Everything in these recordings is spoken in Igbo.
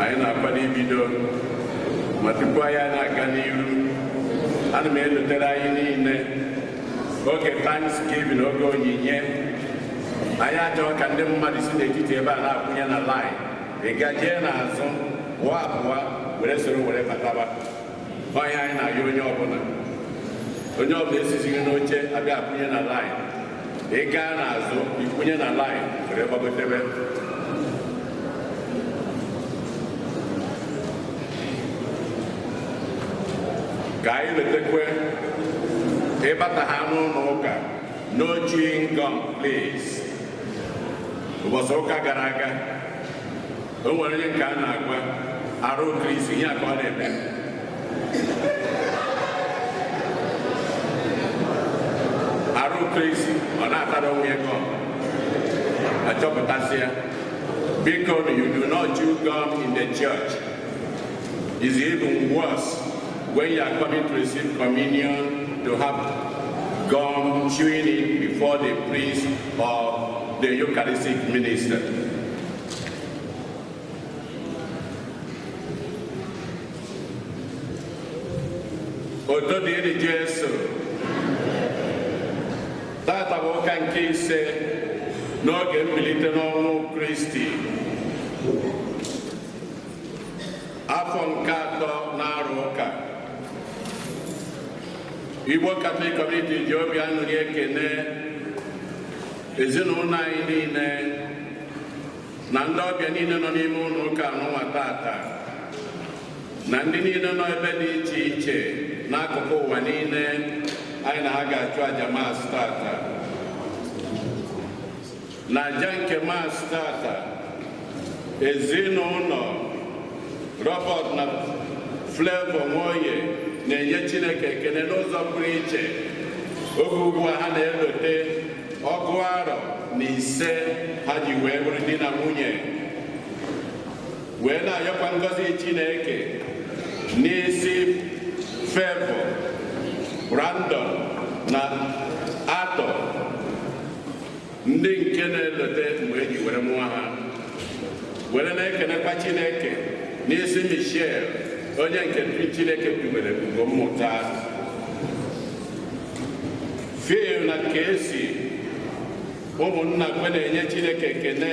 Anyị na-akwado ibido, ma tupu anyị na-aga n'iru, ana m elotere anyị niile oge Thanksgiving, oge onyinye. Anyị achọghị ka ndị mmadụ si n'etiti ebe a na-akwụnye na line. Ị gajee n'azụ pụọ apụọ were soro were bataba. Onye anyị na-ayọ onye ọbụla, onye ọbụla esizighị n'oche abịa akwụnye na line. Ị gaa n'azụ ikwunye na line were gbagotebe. Ka anyị letekwe ịbata ha n'ụlọ ụka, no chewing gum please. Ụbọchị ụka gara aga o nwere onye nke a na-agwa arụ Kristi, ihe a ka ọ na-eme. Arụ Kristi ọ na-atara onwe ya gọm, achọpụtasị ya. Biko, you do not chew gum in the church. It's even worse when you are coming to receive communion to have gum chewing it before the priest or the Eucharistic minister. Oto dịrị Jesu. Tata bụ ụka nke ise n'oge mbilite n'ọnwụ Kristi, afọ nke atọ na-arụ ụka. Igbo Catholic Community ji obi aṅụrị ekene ezinụlọ anyị niile na ndị ọbịa niile nọ n'ime ụlọ ụka anụnwa tata, na ndị niile nọ ebe dị iche iche n'akụkụ ụwa niile anyị na ha ga-achụ aja maasị tata. Na aja nke maasị tata, ezinụlọ Robert na Flavor Nwoye na-enye Chineke ekele n'ụzọ pụrụ iche. Oge ugbu a ha na-elote 95 ha ji wee bụrụ di na nwunye, wee na-ayọkwa ngọzi Chineke n'isi Favour, Brandon na Arthur, ndị nke na-elote mgbe eji were mụọ ha. Were na-ekenekwa Chineke n'isi Michelle, onye nke Chineke tubere ugo mmụta. Phil na Casey, ụmụnna kwe na-enye Chineke ekene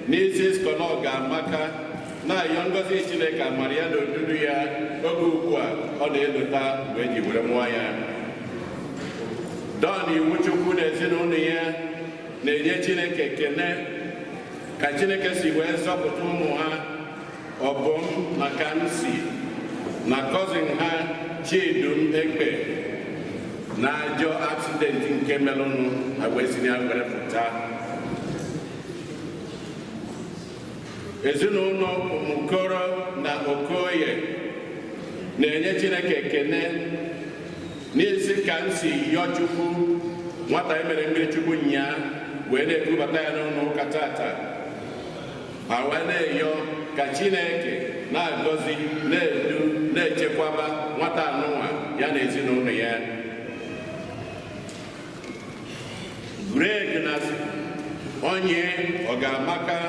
n'isi Skọlọga Amaka, na-ayọ ngọzi Chineke amara ya na odudu ya oge ugbu a ọ na-elota mgbe eji were mụọ ya. Don Iwuchukwu na ezinụlọ ya na-enye Chineke ekene ka Chineke si wee zọpụta ụmụ ha Ọbọm na Kamsi na cousin ha Chidum Ekpe na ajọ accident nke melụnụ ha wee si na ya were pụta. Ezinụlọ Mukoro na Okoye na-enye Chineke ekene n'isi ka m si yọọ Chukwu nwata emere mmiri Chukwu nyaa wee na-ebubata ya n'ụlọ ụka tata. Ha wee na-eyọ ka Chineke na-agọzi, na-edu, na-echekwaba nwata anụnwa ya na ezinụlọ ya. Greg na onye Ọgamaka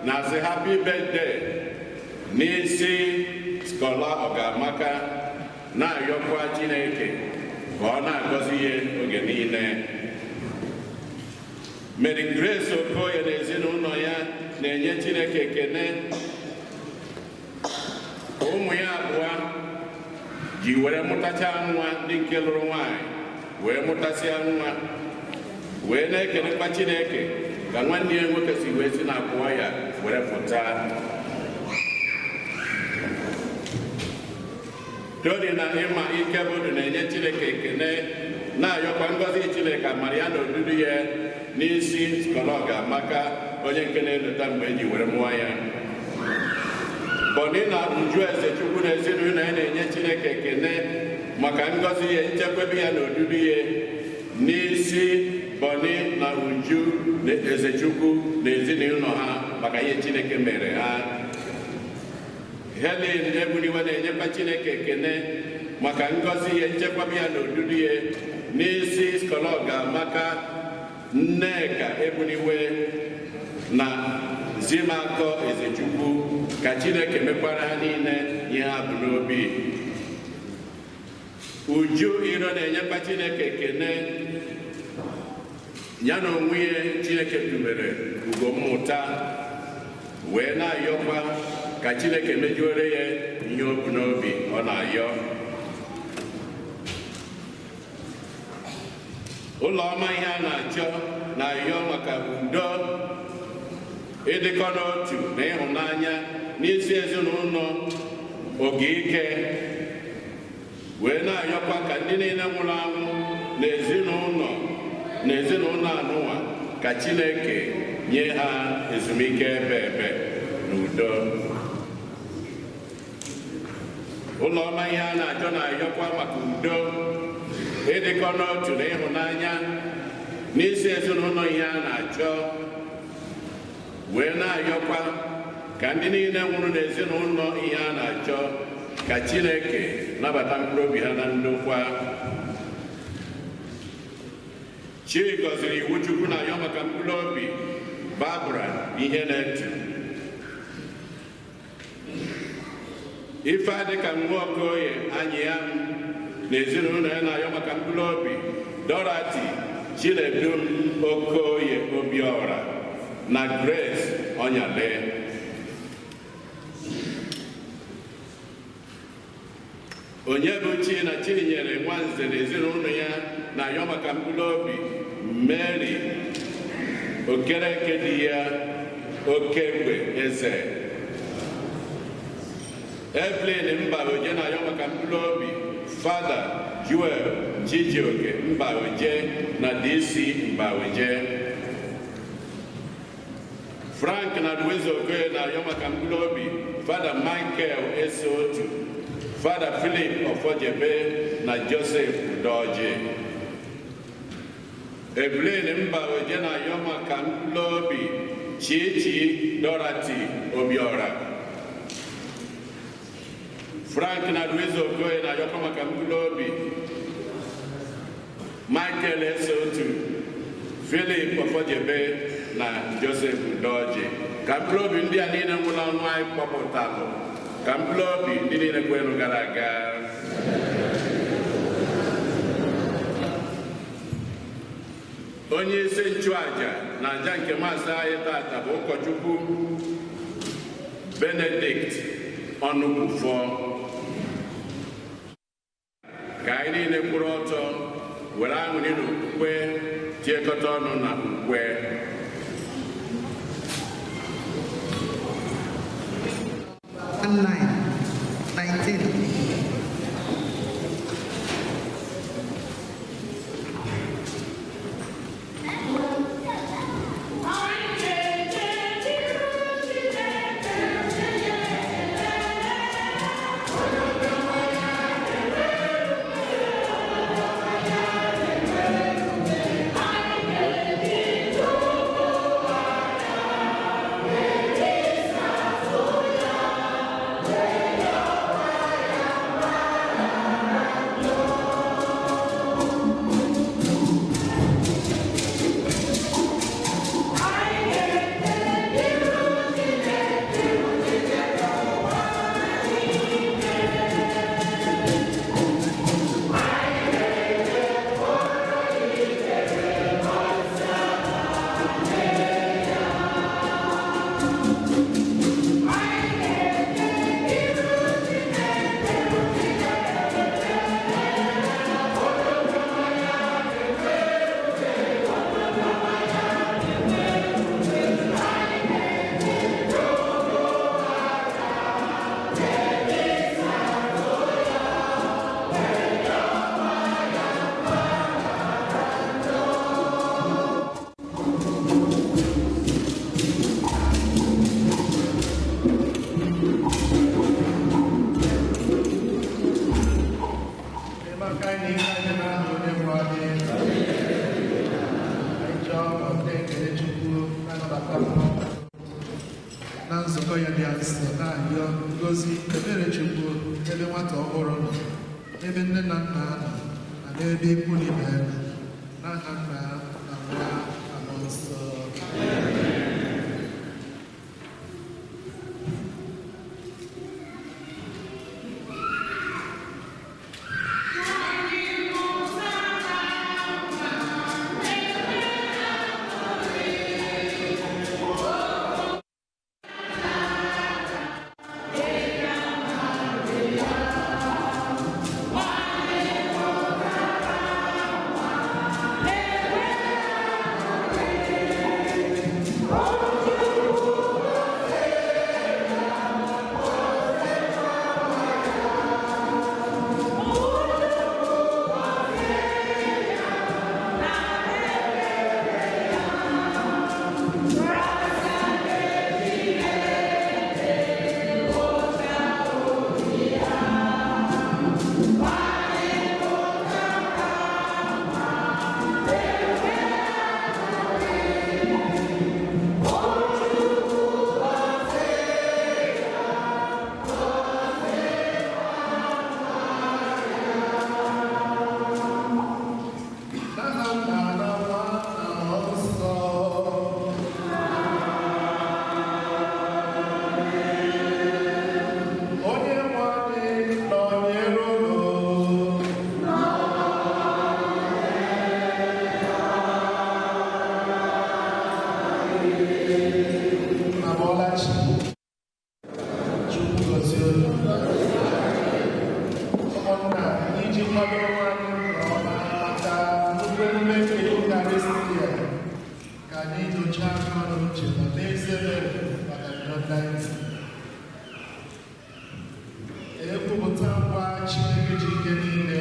na-asị happy birthday n'isi Skola Ọgamaka, na-ayọkwa Chineke ka ọ na-agọzi ya oge niile. Mary Grace Okoye na ezinụlọ ya na-enye Chineke ekene ka ụmụ ya abụọ ji were mụtacha nwa, ndị nke lụrụ nwaanyị wee mụtasịa nwa, wee na-ekenekwa Chineke ka nwanne ya nwoke si wee si na abụọ ya were pụta. Tony na Ịma Ikebodu na-enye Chineke ekene, na-ayọkwa ngọzi Chineke amara ya na odudu ya n'isi Skọlọga Amaka, onye nke na-elota mgbe eji were mụọ ya. Bọni na Uju Ezechukwu na ezinụlọ ya na-enye Chineke ekene maka ngọzi ya, nchekwebe ya na odudu ya n'isi Bọni na Uju na Ezechukwu na ezinụlọ ha maka ihe Chineke mere ha. Helen Ebuniwe na-enyekwa Chineke ekene maka ngọzi ya, nchekwaba ya na odudu ya n'isi Skọlọga Amaka, Nneka Ebuniwe na Zimakọ Ezechukwu ka Chineke mekwara ha niile ihe ha bụ n'obi. Uju Iro na-enyekwa Chineke ekene ya na onwe ya Chineke dubere ugo mmụta wee na-ayọkwa ka Chineke mejuore ya ihe o bu n'obi ọ na-ayọ. Ụlọ ọma ihe a na-achọ na-ayọ maka udo, ịdịkọ n'otu na ịhụnanya n'isi ezinụlọ Ogike, wee na-ayọkwa ka ndị niile nwụrụ anwụ na ezinụlọ anụnwa ka Chineke nye ha ezumike ebe ebe na udo. Ụlọ ọma ihe a na-achọ na-ayọkwa maka udo, ịdịkọ n'otu na ịhụnanya n'isi ezinụlọ ihe a na-achọ, wee na-ayọkwa ka ndị niile nwụrụ n'ezinụlọ ihe a na-achọ ka Chineke nabata mkpụrụ obi ha na ndokwa. Chi gọziri iwu Chukwu na-ayọ maka mkpụrụ obi Barbara ihe na-etu. Ife adịka nwa Okoye anyị ya na ezinụlọ ya na-ayọ maka mkpụrụ obi Dorothy Chinedum Okoye Obiora na Grace Onyale. Onyebuchi na Chinyere Nwanze na ezinụlọ ya na-ayọ maka mkpụrụ obi Mary Okereke di ya Okegbe Eze. Evelyn Mbaoje na-ayọ maka mkpụrụ obi Fada Joel Chijioke Mbaoje na DC Mbaoje. Frank na Luis Okoye na-ayọ maka mkpụrụ obi Fada Michael Eseotu, Fada Philip Ofojebe na Joseph Udoji. Evelyn Mbaoje na-ayọ maka mkpụrụ obi Chichi Dorothy Obiora. Frank na Luis Okoye na-ayọkwa maka mkpụrụ obi Michael Eseotu, Philip Ofojebe na Joseph Udoji. Ka mkpụrụ obi ndị a niile nwụrụ ọnụ anyị kpọpụtalụ, ka mkpụrụ obi ndị niile kwenụ gara aga. Onye isi nchụaja na aja nke maasị anyị tata bụ ụkọchukwu Benedict Ọnụkwufọ. Ka anyị niile kwụrụ ọtọ were aṅụrị na okwukwe tiekọta ọnụ na ukwe. 9, 19. Na nzukọ ya dị nsọ na-arịọ ngọzi ebere Chukwu ebe nwata ọhụrụ nọ, ebe nne na nna nọ, na n'ebe ikwu na ibe nọ, n'aha Nna na Nwa na Mmụọ Nsọ. Abọọla chi. Chukwu gọzie unu. Ụmụnna, iji kwado onwe anyị nke ọma maka nnukwu emume nke Eucharistia, ka anyị nyochaa aka ọrụ uche ma mee ezi ebere maka njọ ndị anyị si. Ekwupụta ngwa Chineke ji ike niile.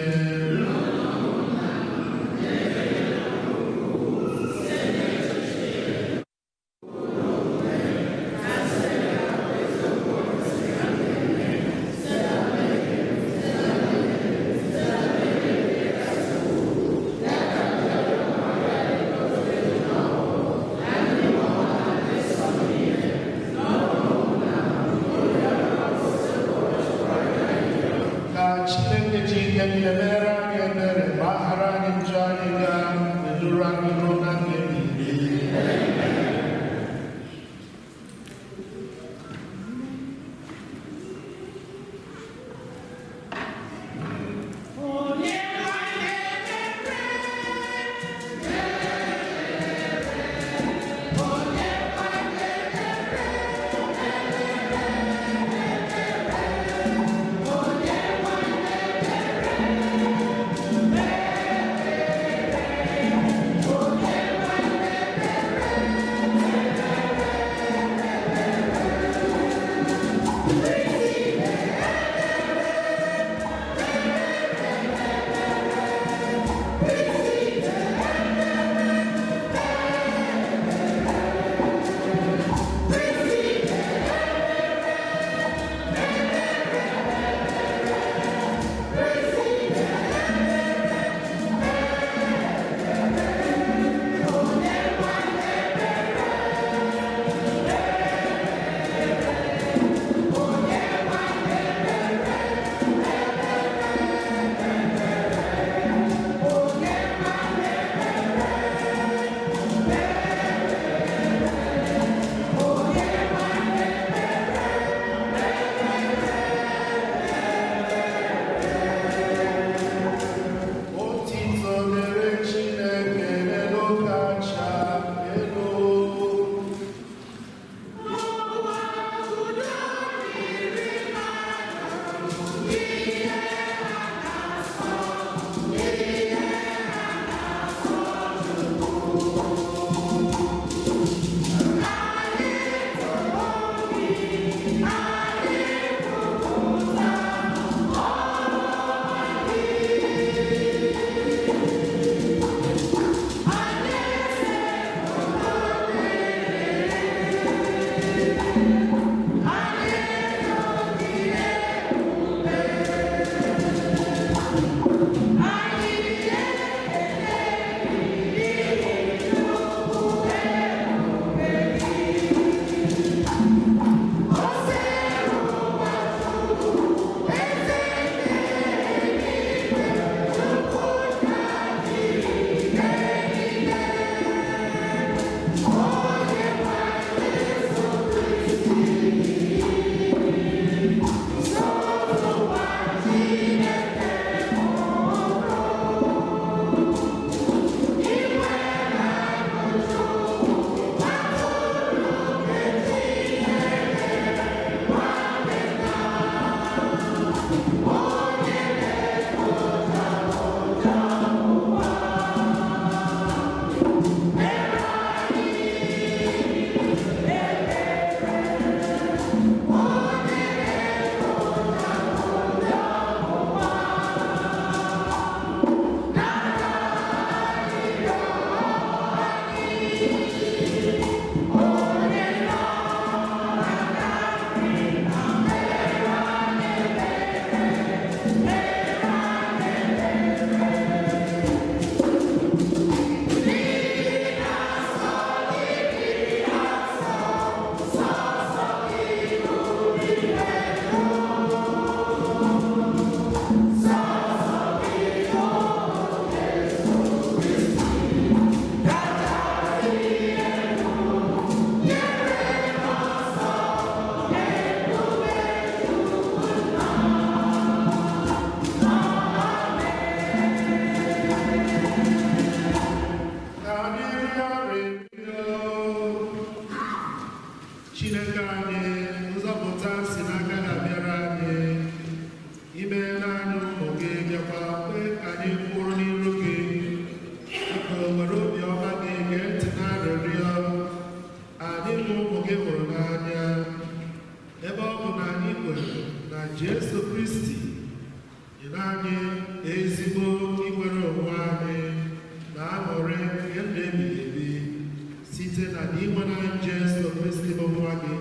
Chineke anyị, nzọpụta si n'aka na-abịara anyị. Imeela anyị ụmụ gị, bịakwa kwe ka anyị kwụrụ n'iru gị. Biko were obiọma gị gee ntị n'arịrịọ anyị bụ ụmụ gị hụrụ n'anya. Ebe ọ bụ na anyị kwere na Jesu Kristi nyere anyị ezigbo inwere onwe anyị na aṅụrị nke ndụ ebighị ebi site na n'inwere anyị Jesu Kristi bụ nwa gị,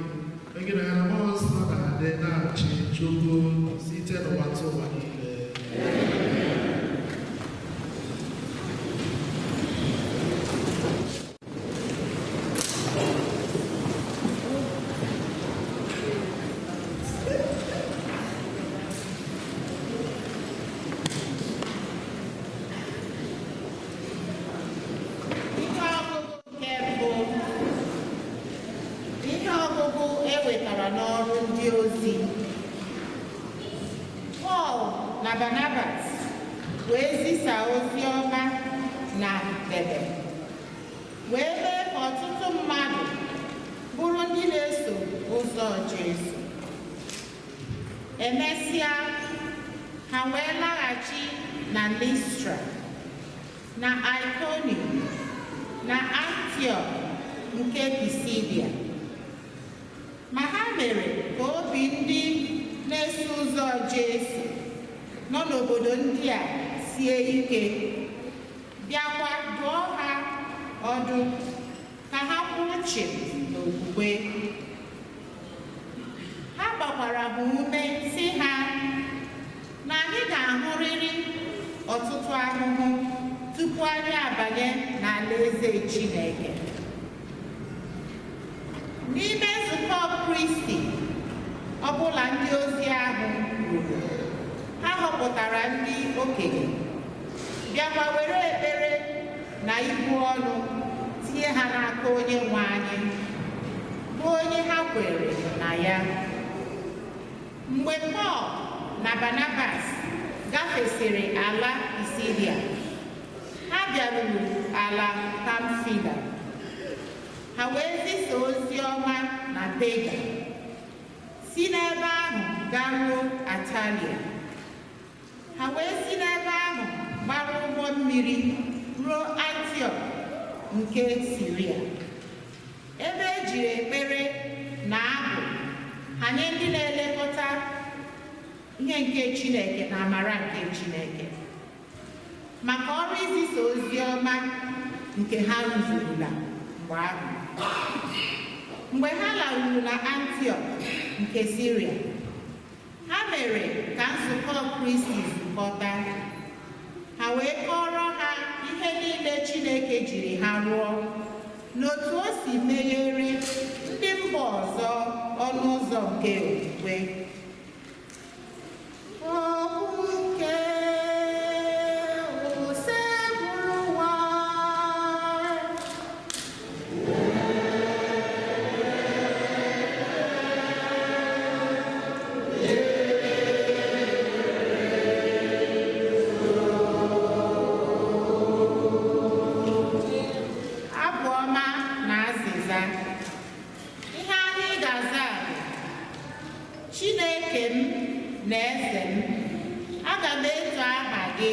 onye na ya na Mmụọ Nsọ na-adị na-achị Chukwu site n'ụwa tụ ụwa niile. Ihe ọgụgụ nke mbụ. Ihe ọgụgụ e wetara n'ọrụ ndị ozi. Pọl na Barnabas wee zisa ozi ọma na Debe, wee mee ka ọtụtụ mmadụ bụrụ ndị na-eso ụzọ Jesu. Emesịa, ha wee laghachi na Listra, na Iconium, na Antiọk nke Pisidia. Ma ha mere ka obi ndị na-eso ụzọ Jesu nọ n'obodo ndị a sie ike, bịakwa dụọ ha ọdụ ka ha kwụrụ chịm n'okwukwe. Ha gbakwara ha ume sị ha na anyị ga-ahụrịrị ọtụtụ ahụhụ tupu anyị abanye n'alaeze Chineke. N'ime nzukọ Kristi ọbụla ndị ozi ahụ ruru, ha họpụtara ndị okenye, bịakwa were ekpere na ibu ọnụ tinye ha n'aka onye nwe anyị, bụ onye ha kwere na ya. Mgbe Pọl na Barnabas gafesịrị ala Pisidia, ha bịaruru ala Pamfila. Ha wee zisa ozi ọma na Pega, si n'ebe ahụ garuo Atalia. Ha wee si n'ebe ahụ gbara ụgbọ mmiri ruo Antiọk nke Siria, ebe e jiri ekpere na abụ ha nye ndị na-elekọta ihe nke Chineke na amara nke Chineke maka ọrụ izisa ozi ọma nke ha rụzurula mgbe ahụ. Mgbe ha laruru na Antiọk nke Siria, ha mere ka nzukọ Kristi zukọta. Ha wee kọọrọ ha ihe niile Chineke jiri ha rụọ, n'otu o si meghere ndị mba ọzọ ọnụ ụzọ nke okwukwe. Okwu nke Osebụrụwa. Abụ ọma na azịza. Ihe anyị ga-aza bụ: Chineke m na eze m, aga m eto aha gị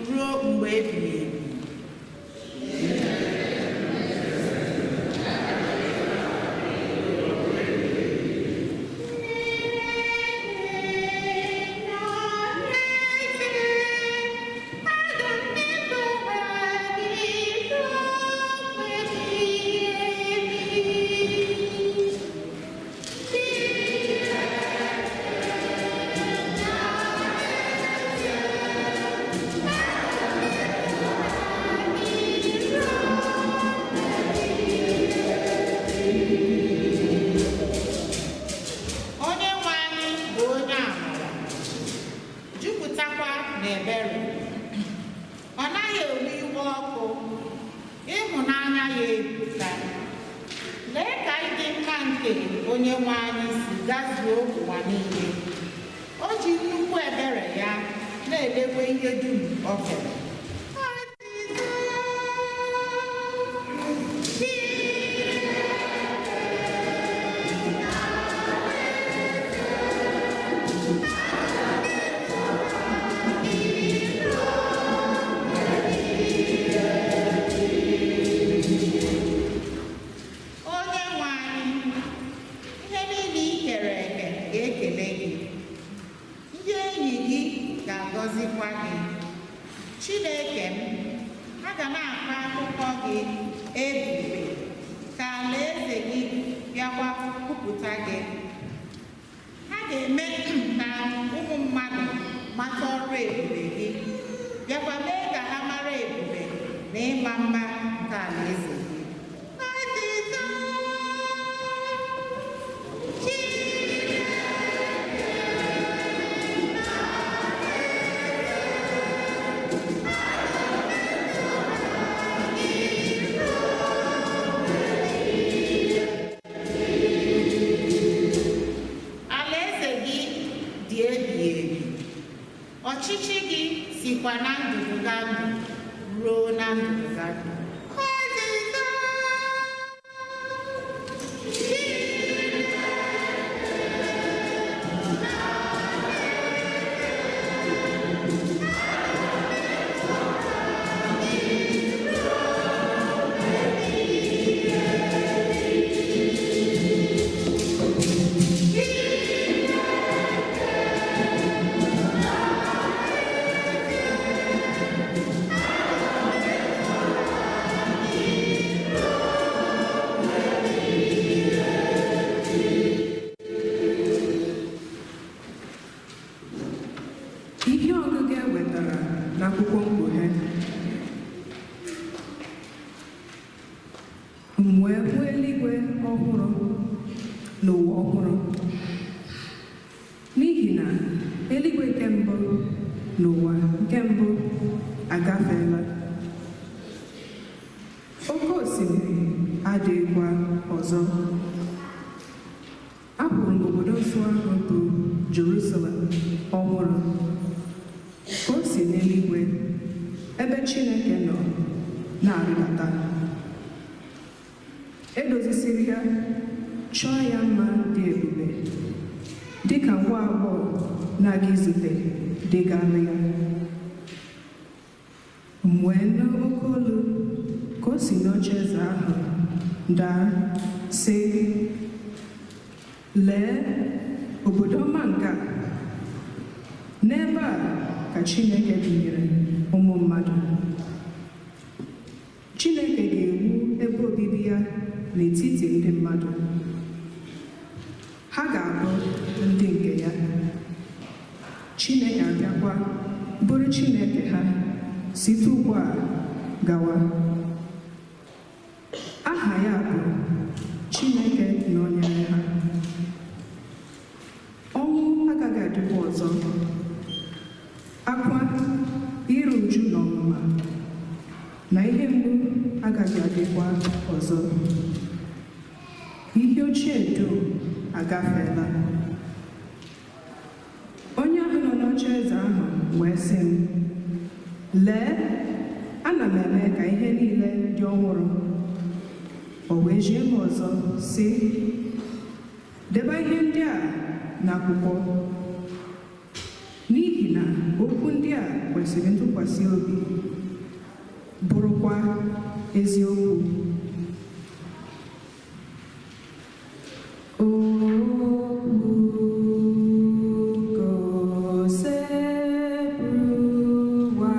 ruo mgbe ebighị ebi. Onye nwe anyị bụ onye amara, jupụtakwa n'ebere. Ọ naghị ewe iwe ọkụ, ịhụnanya ya ebuka. Lee ka ịdị mma nke onye nwe anyị si gazuo ụwa niile. O ji nnukwu ebere ya na-edebe ihe dum o kere. n'ịma mma nke alaeze gị. Alaeze gị dị ebighị ebi, ọchịchị gị sikwa na ndụdụgandụ ruo na ndụdụgandụ. Ihe ọgụgụ e wetara n'akwụkwọ Mkpughe. M wee hụ eluigwe ọhụrụ na ụwa ọhụrụ, n'ihi na eluigwe nke mbụ na ụwa nke mbụ agafeela, oke osimiri adịghịkwa ọzọ. Ahụrụ m obodo nsọ ahụ bụ Jerusalem ọhụrụ ka o si n'eluigwe ebe Chineke nọ na-arịdata. Edozisiri ya, chọọ ya mma dị ebube, dị ka nwa agbọghọ na-aga izute dị ga-alụ ya. M wee nụ oke olu ka o si n'ocheeze ahụ daa, sị, lee obodo ọma nke a. N'ebe a ka Chineke binyere ụmụ mmadụ. Chineke ga-ewu ebe obibi ya n'etiti ndị mmadụ. Ha ga-abụ ndị nke ya. Chineke abịakwa bụrụ Chineke ha site ugbu a gawa. Aha ya bụ Chineke nọnyere ha. Ọnwụ agaghị adịkwa ọzọ. Akwa, iru uju na ọnụma na ihe mgbu agaghị adịkwa ọzọ. Ihe ochie dum agafeela. Onye ahụ nọ n'ocheeze ahụ wee sị m, lee, ana m eme ka ihe niile dị ọhụrụ. O wee jie m ọzọ sị, debe ihe ndị a n'akwụkwọ, n'ihi na okwu ndị a kwesịrị ntụkwasị obi, bụrụkwa eziokwu. Okwu gosipụwa.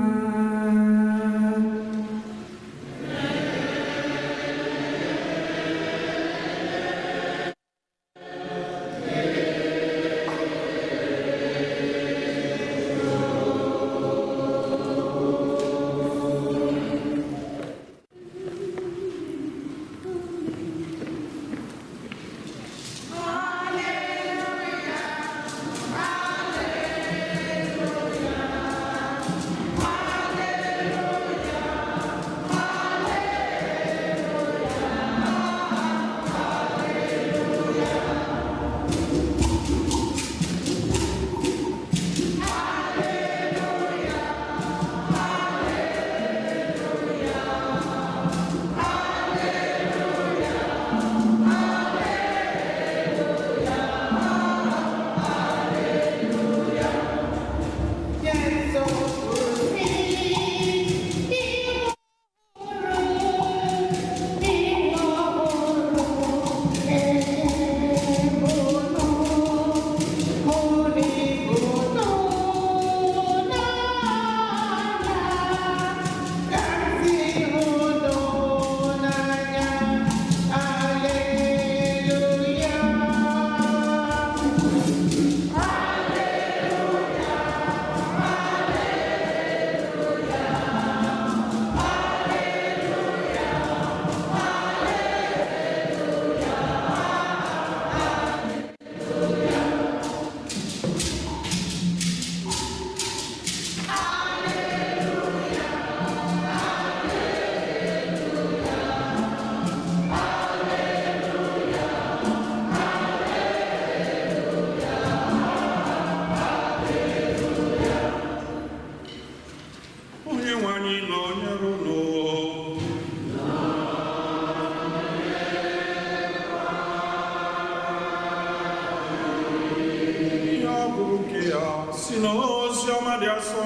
dị asọ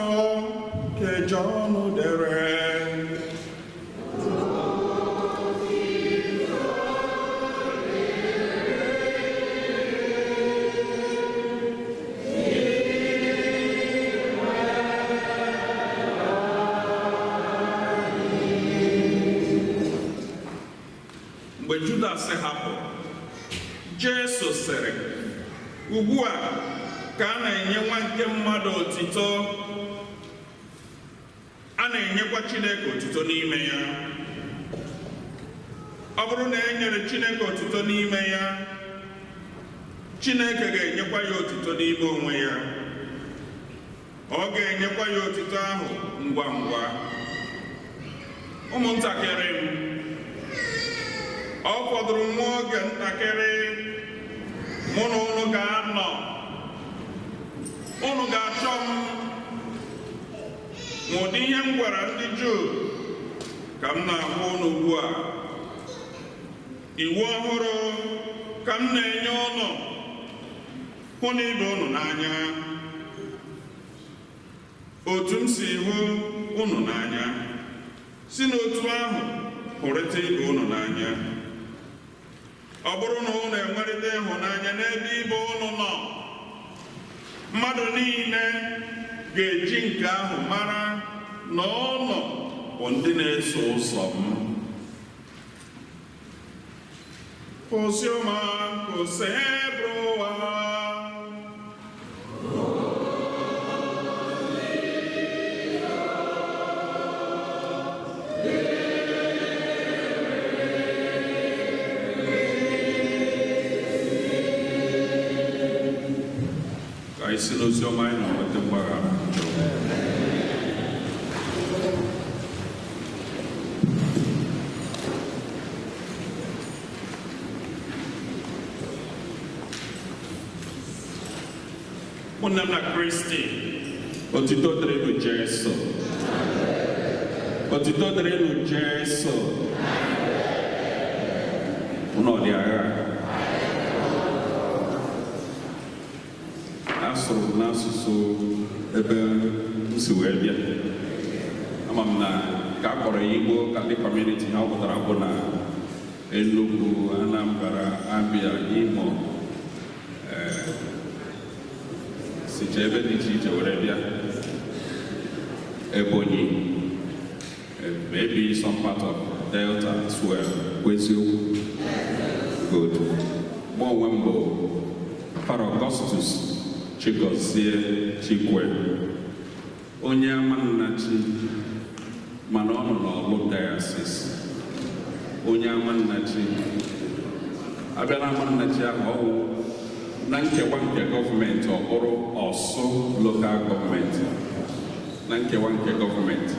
nke Jọn dere. Mgbe Judas hapụrụ, Jesu sịrị, ugbu a ka a na-enye nwa nke mmadụ otito, a na-enyekwa Chineke otito n'ime ya. Ọ bụrụ na e nyere Chineke otito n'ime ya, Chineke ga-enyekwa ya otito n'ime onwe ya. Ọ ga-enyekwa ya otito ahụ ngwa ngwa. Ụmụntakịrị m, ọ fọdụrụ nwa oge ntakịrị mụ na unu ga-anọ. Unu ga-achọ m, ma ụdị ihe m gwara ndị Juu ka m na-agwa unu ugbu a. Iwu ọhụrụ ka m na-enye unu: hụ na ibe unu n'anya otu m si hụ unu n'anya, si n'otu ahụ hụrịta ibe unu n'anya. Ọ bụrụ na unu enwerịta ịhụnanya n'ebe ibe unu nọ, mmadụ niile ga-eji nke ahụ mara na unu bụ ndị na-eso ụzọ m. Oziọma Osebụrụwa. Ka anyị si n'oziọma anyị na-enweta mgbaghara njọ. Ụmụnne m na Kristi, otito dịrịnụ Jesu. Otito dịrịnụ Jesu. Unu ọ dị agha? Asụrụ m n'asụsụ ebe m si wee bịa. Ama m na ka a kpọrọ ya Igbo Catholic Community, ha ọ pụtara bụ na Enugu, Anambra, Abia, Imo, sicha ebe dị iche iche were bịa. Ebonyi, maybe some part of Delta as well. Bụ eziokwu? Good. Mụ onwe m bụ Father Augustus Chigozie Chikwe, onye Amannachi, mana ọ nọ n'Ọlụ Diocese. Onye Amannachi, abịa na Amannachi ahụ, ọ wụ na nkewa nke gọọmenti, ọ bụrụ Ọsụ lokal gọọmenti na nkewa nke gọọmenti,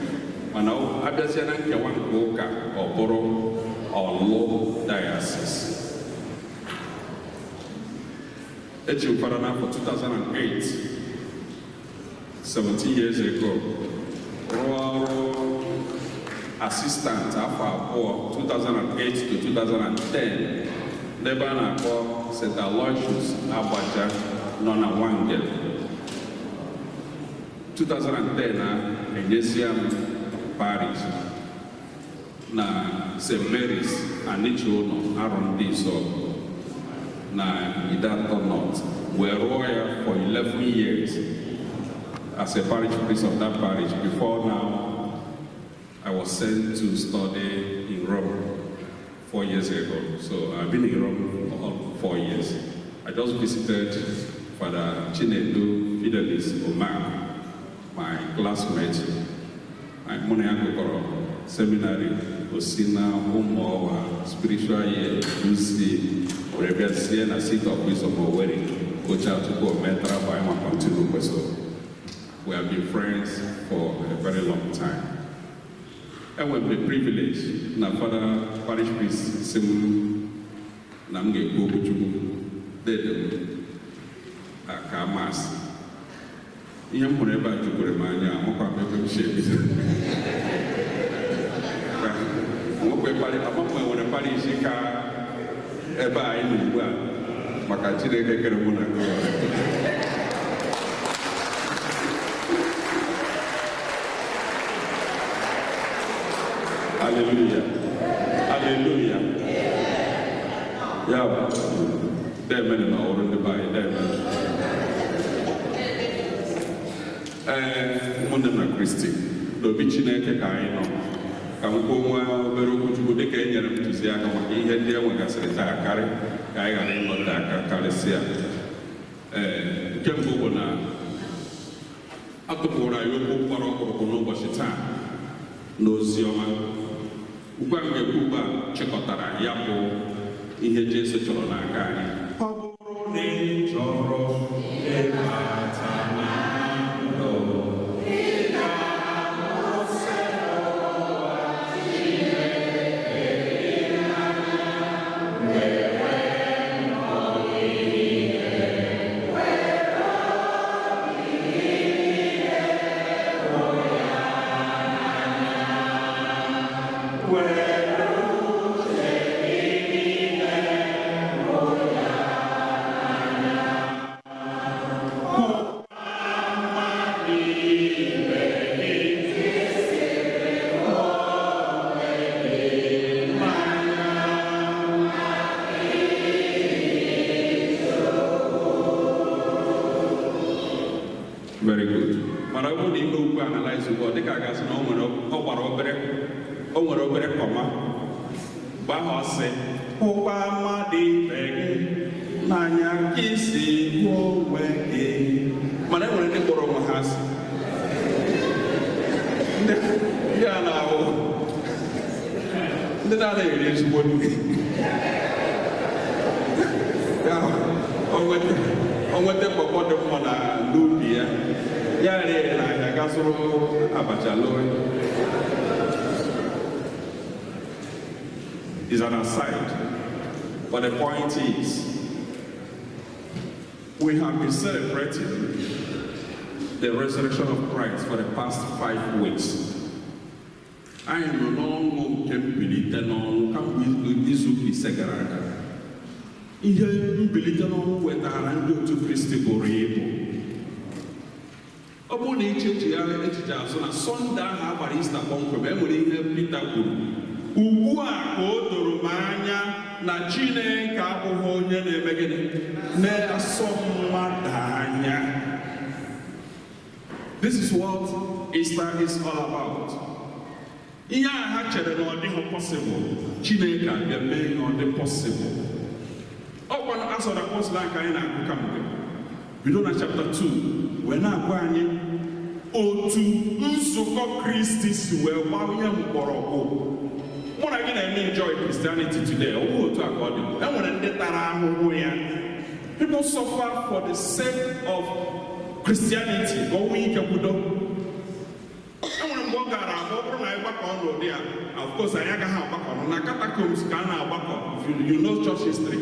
mana abịazie na nkewa nke ụka, ọ bụrụ Ọlụ Diocese. Echi m fada n'afọ 2008, 17 years ago, rụọ ọrụ assistant afọ 2, 2008 to 2010, n'ebe a na-akpọ St. Aloysius Agbaja nọ na Nwangele. 2010 a enyesia m parish na St. Mary's Anichi ụlọ Arọ Ndị Izọgụ na Idatọ North, wee rụọ ya for 11 years as a parish priest of that parish before now I was sent to study in Rome 4 years ago. So I've been in Rome for all 4 years. I just visited Father Chinedu Fidelis Omar, my classmate. Mụ na ya gụkọrọ seminary, Osina Ụmụọwa spiritual year UC, were bịazie na Seat of Wisdom Owerri gụchaa tupu o mee travel anyị ma continue. So we have been friends for a very long time. Enwere m the privilege na Father parish priest si m na m ga-ekwu okwuchukwu dede m aka masị. Ihe m hụrụ ebe a jukwere m anya, amakwa m ebe m si ebido. Nwekwe ama m enwere parish ka ebe a anyị nọ ugbu a, maka Chineke kere mụ na gị. Ya bụ deemenu na ọrụ ndị be anyị deemenu. Ee, ụmụnne m na Kristi, n'obi Chineke ka anyị nọ. Ka m kwuo nwa obere okwuchukwu dịka e nyere m ntụziaka maka ihe ndị e nwegasịrị taa karị ka anyị ghara ịnọte aka karịsịa. Ee, nke mbụ bụ na a tụpụrụ anyị okwu kpọrọ ọkpụrụkpụ n'ụbọchị taa n'ozi ọma. Ugbu a m ga-ekwu ugbu a chịkọtara ya bụ ihe Jesu chọrọ n'aka anyị. Ọ bụrụ na ị chọrọ ịbata na ndụ, Very good. Mana ọ bụrụ na ime okwu analyze ugbu a dịka a gasị na o nwere obere kọma mgbe ahụ ọ sị hụkwa mmadụ ibe gị n'anya ka isi hụ onwe gị. Mana e nwere ndị kpọrọ onwe ha asị, ndị a na-ahụ ndị na-anaghị eri ezigbo nri. O nweta pọpọ dị mma na n'ubi ya, ya rie n'ahịa gaa zụrụ abacha lụọ. Is an aside, but the point is, we have been celebrating the resurrection of Christ for the past 5 weeks. Anyị nọ n'ọṅụ nke mbilite n'ọnwụ kamgbe izu ụka ise gara aga. Ihe mbilite n'ọnwụ wetara ndị otu Kristi bụrụ ibu. Ọ bụrụ na ichechigharị echiche azụ na Sọnde ahụ a gbara Ista kpọmkwem, e nwere ihe Pita kwuru. Ugbu a ka o doro m anya na Chineke abụghị onye na-eme gịnị? Na-asọ mmadụ anya. This is what Easter is all about. Ihe a ha chere na ọ dịghị possible, Chineke abịa mee na ọ dị possible. Ọkwa Acts of the Apostles nke anyị na-agụ kamgbe bido na chapter 2 wee na-agwa anyị otu nzukọ Kristi si wee gbanye mgbọrọgwụ. Mụ na gị na-eme enjoy Christianity today, ọ bụghị otu a ka ọ dị. E nwere ndị tara ahụhụ ya. People suffer for the sake of Christianity ka o nwee ike kwudo. E nwere mgbe ọ gara abụ ọ bụrụ na anyị gbakọ n'ụdị a, of course anyị agaghị agbakọ na catacombs ka a na-agbakọ. If you know church history.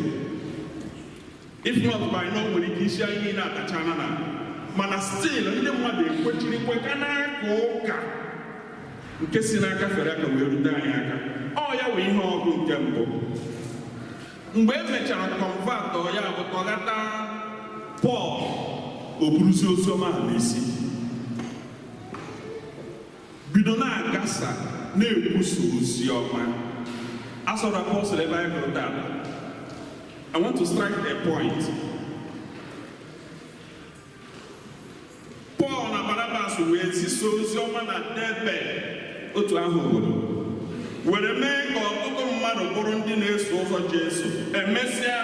If not by now, nwere ike isi anyị niile atachana na mana still ndị mmadụ ekwechiri kwe ka na-aka ụka nke si n'aka fere aka wee rute anyị aka. Ọ ya wee ihe ọgụ nke mbụ. Mgbe e mechara convert ya bụ tọghata Pọl, o buruzi oziọma ahụ n'isi bido na-agasa na-ekwusa oziọma. Acts of the Apostles ebe anyị gụrụ taa. I want to strike a point. Paul na Barnabas wee zisa oziọma na Derbe, otu ahụ obodo, were mee ka ọtụtụ mmadụ bụrụ ndị na-eso ụzọ Jesu. Emesịa,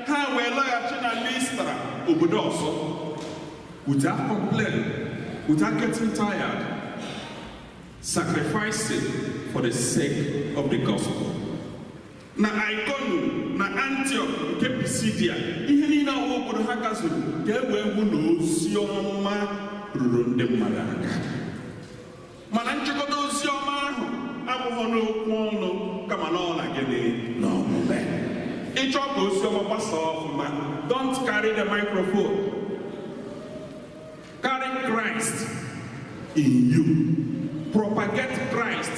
ha wee laghachi na Listra, obodo ọzọ, without complaint, without getting tired, sacrificing for the sake of the gospel. Na Iconium, na Antioch nke Pisidia, ihe niile ọwa obodo ha gazuru ka e wee hụ na ozi ọma ruru ndị mmadụ aka. Mana nchịkọta ozi ọma ahụ abụghị n'okwu ọnụ kama na ọ na gịnị na omume. Ịchọ ka ozi ọma gbasaa ọfụma, don't carry the microphone. Carry Christ in you. Propagate Christ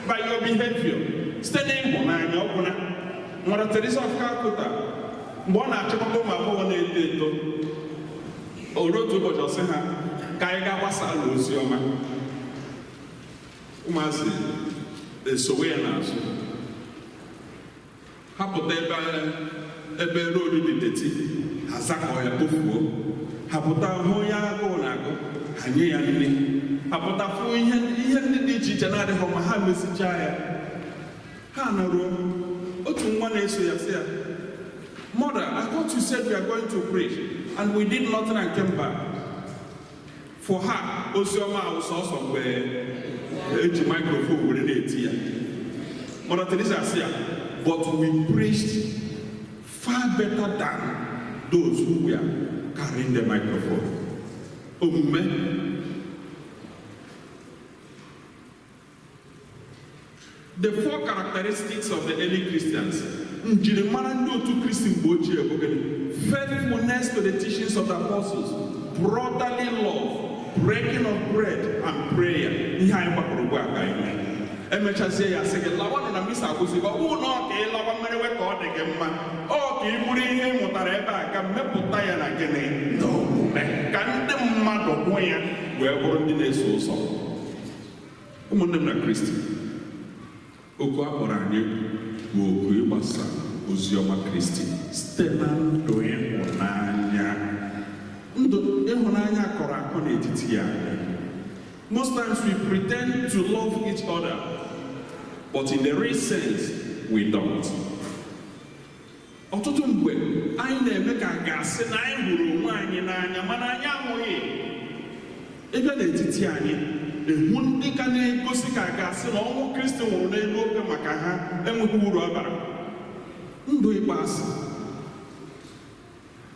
by your behavior. Site n'ịhụnanya ọ bụla. Mother Teresa of Calcutta, mgbe ọ na-achịkọta ụmụ agbọghọ na-eto eto, o ruo otu ụbọchị ọ sị ha ka anyị gaa gbasaa ozi ọma. Ụmụazị esowe ya n'azụ. Ha pụta ebe road dị dirty, ha zakọ ya kpofuo. Ha pụta hụ onye agụụ na-agụ, ha nye ya nri. Ha pụta fụ ihe ndị dị iche iche na-adịghị mma, ha mesichaa ya. Ha naruo, otu nwa na-eso ya sị ya, "Mother, I thought you said we are going to preach and we did nothing and came back." For her, oziọma ahụ sọsọ mgbe eji microphone were na-eti ya. Mother Teresa sị ya, "But we preached far better than those who were carrying the microphone." Omume. The four characteristics of the early Christians. Njirimara ndị otu Kristi mgbe ochie bụ gịnị? Faithfulness to the teachings of the apostles, brotherly love, breaking of bread and prayer. Ihe anyị gbakọrọ ugbu a ka anyị mee. Emechazie ya sị gị lawanụ na misa akwụsị gị, ọ bụrụ na ọ ka ị lawa mmerewe ka ọ dị gị mma, ọ ka ị bụrụ ihe ị mụtara ebe a ka mmepụta ya na gịnị na omume ka ndị mmadụ hụ ya wee bụrụ ndị na-eso ụzọ. Ụmụnne m na Kristi, oku a kpọrọ anyị bụ oku ịgbasa oziọma Kristi site na ndụ ịhụnanya. Ndụ ịhụnanya kọrọ akọ n'etiti ya. Most times we pretend to love each other, but in the real sense, we don't. Ọtụtụ mgbe anyị na-eme ka a ga-asị na anyị hụrụ onwe anyị n'anya, mana anyị ahụghị. Ịbịa n'etiti anyị, ịhụ ndị ka na-egosi ka a ga-asị na ọnwụ Kristi nwụrụ n'elu obe maka ha enweghị uru ọ bara. Ndụ ịkpọasị.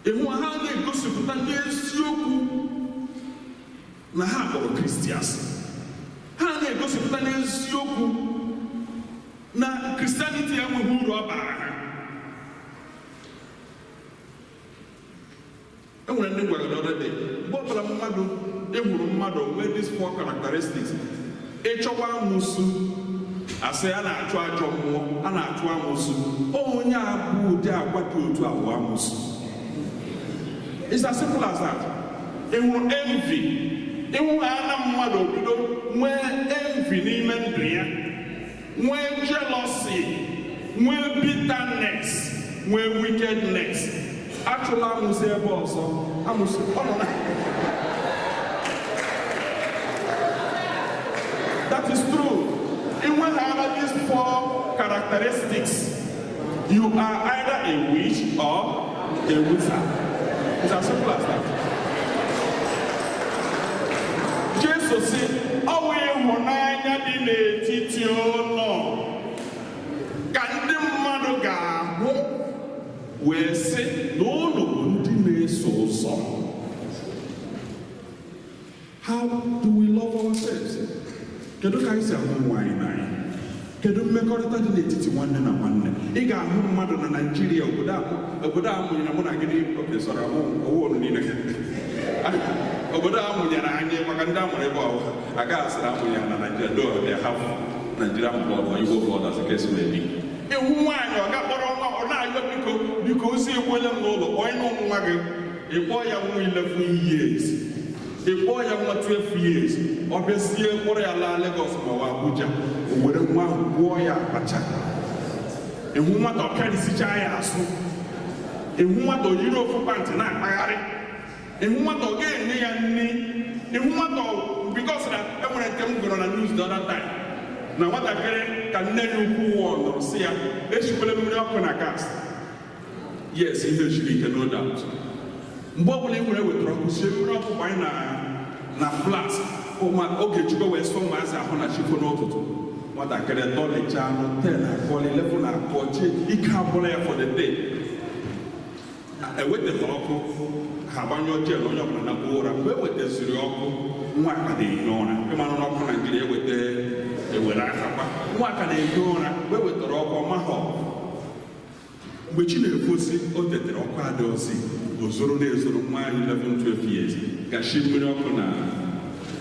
Ịhụ ha na-egosipụta n'eziokwu na ha kpọrọ Kristi asị. Ha na-egosipụta n'eziokwu na Christianity enweghị uru ọ bara ha. E nwere ndị gwara the other day, mgbe ọbụla mmadụ ịhụrụ mmadụ nwee these four characteristics, ịchọwa amụsụ, asị a na-achụ ajọ mmụọ, a na-achụ amụsụ, onye a bụ ụdị agwa dị otu a bụ amụsụ. It's as simple as that. Ịhụrụ envy, ịhụ ana mmadụ obido nwee envy n'ime ndụ ya, nwee jealousy, nwee bitterness, nwee wickedness. Achụla amụsụ ebe ọzọ, amụsụ ọ nọ na. That is true. When you have these four characteristics, you are either a witch or a wizard. It's as simple as that. Jesus said, "Ọ ịhụnanya dị n'etiti ụlọ ka ndị mmadụ ga-ahụ wee sị na unu bụ ndị na-eso ụzọ." How do we love ourselves? Kedu ka anyị si ahụ onwe anyị n'anya? Kedu mmekọrịta dị n'etiti nwanne na nwanne? Ị ga-ahụ mmadụ na Naịjirịa, obodo a mụnyere mụ na gị niile. Obodo a mụnyere anyị maka ndị amụrụ ebe ọwa agaghị asịrị amụnyere na Naịjirịa, though they have Nigerian blood or Igbo blood as the case may be. Ịhụ nwaanyị ọ ga-akpọrọ nwa ọ na-ayọ biko biko ozi ekwele m n'ụlọ kpọọ ịnụ nwa gị, ị kpọọ ya nwa 11 years, ị kpọọ ya nwa 12 years, ọ bịazie kpọrọ ya laa Lagos ma ọ bụ Abuja, o were nwa ahụ gwụọ ya abacha. Ịhụ nwata ọ karịsichaa ya asụ, ịhụ nwata o yiri ofu pantị na-akpagharị, ịhụ nwata ọ ga-enye ya nri, ịhụ nwata because na enwere nke m gụrụ na news the other time na nwatakịrị ka nne ya ukwu wụọ nọrọ sị ya esikwele mmiri ọkụ na gas. Yes, ihe siri ike, no doubt. Mgbe ọbụla ị nwere wetara ọkụ sie mmiri ọkụ gbanye na flask, oge chukwu wee sọ ụmụazị ahụ na chifo n'ụtụtụ. Nwatakịrị dọlichaa anụ 10 akọ 11 akọ chi ike agwụla ya for the day. Ewetaghị ọkụ, ha agbanyụọ jen, onye ọbụla na-akpọ ụra. Mgbe e wetaziri ọkụ, nwa aka na-ehi ụra. Ịmanụ n'ọkụ Naijiria eweta ewere aka kwa. Nwa aka na-ehi ụra, mgbe e wetara ọkụ ọ mahọ. Mgbe chi na-efosi, o tetere ọkụ adịghịzi, o zoro na-ezoro nwa anyị 11 12 years gashi mmiri ọkụ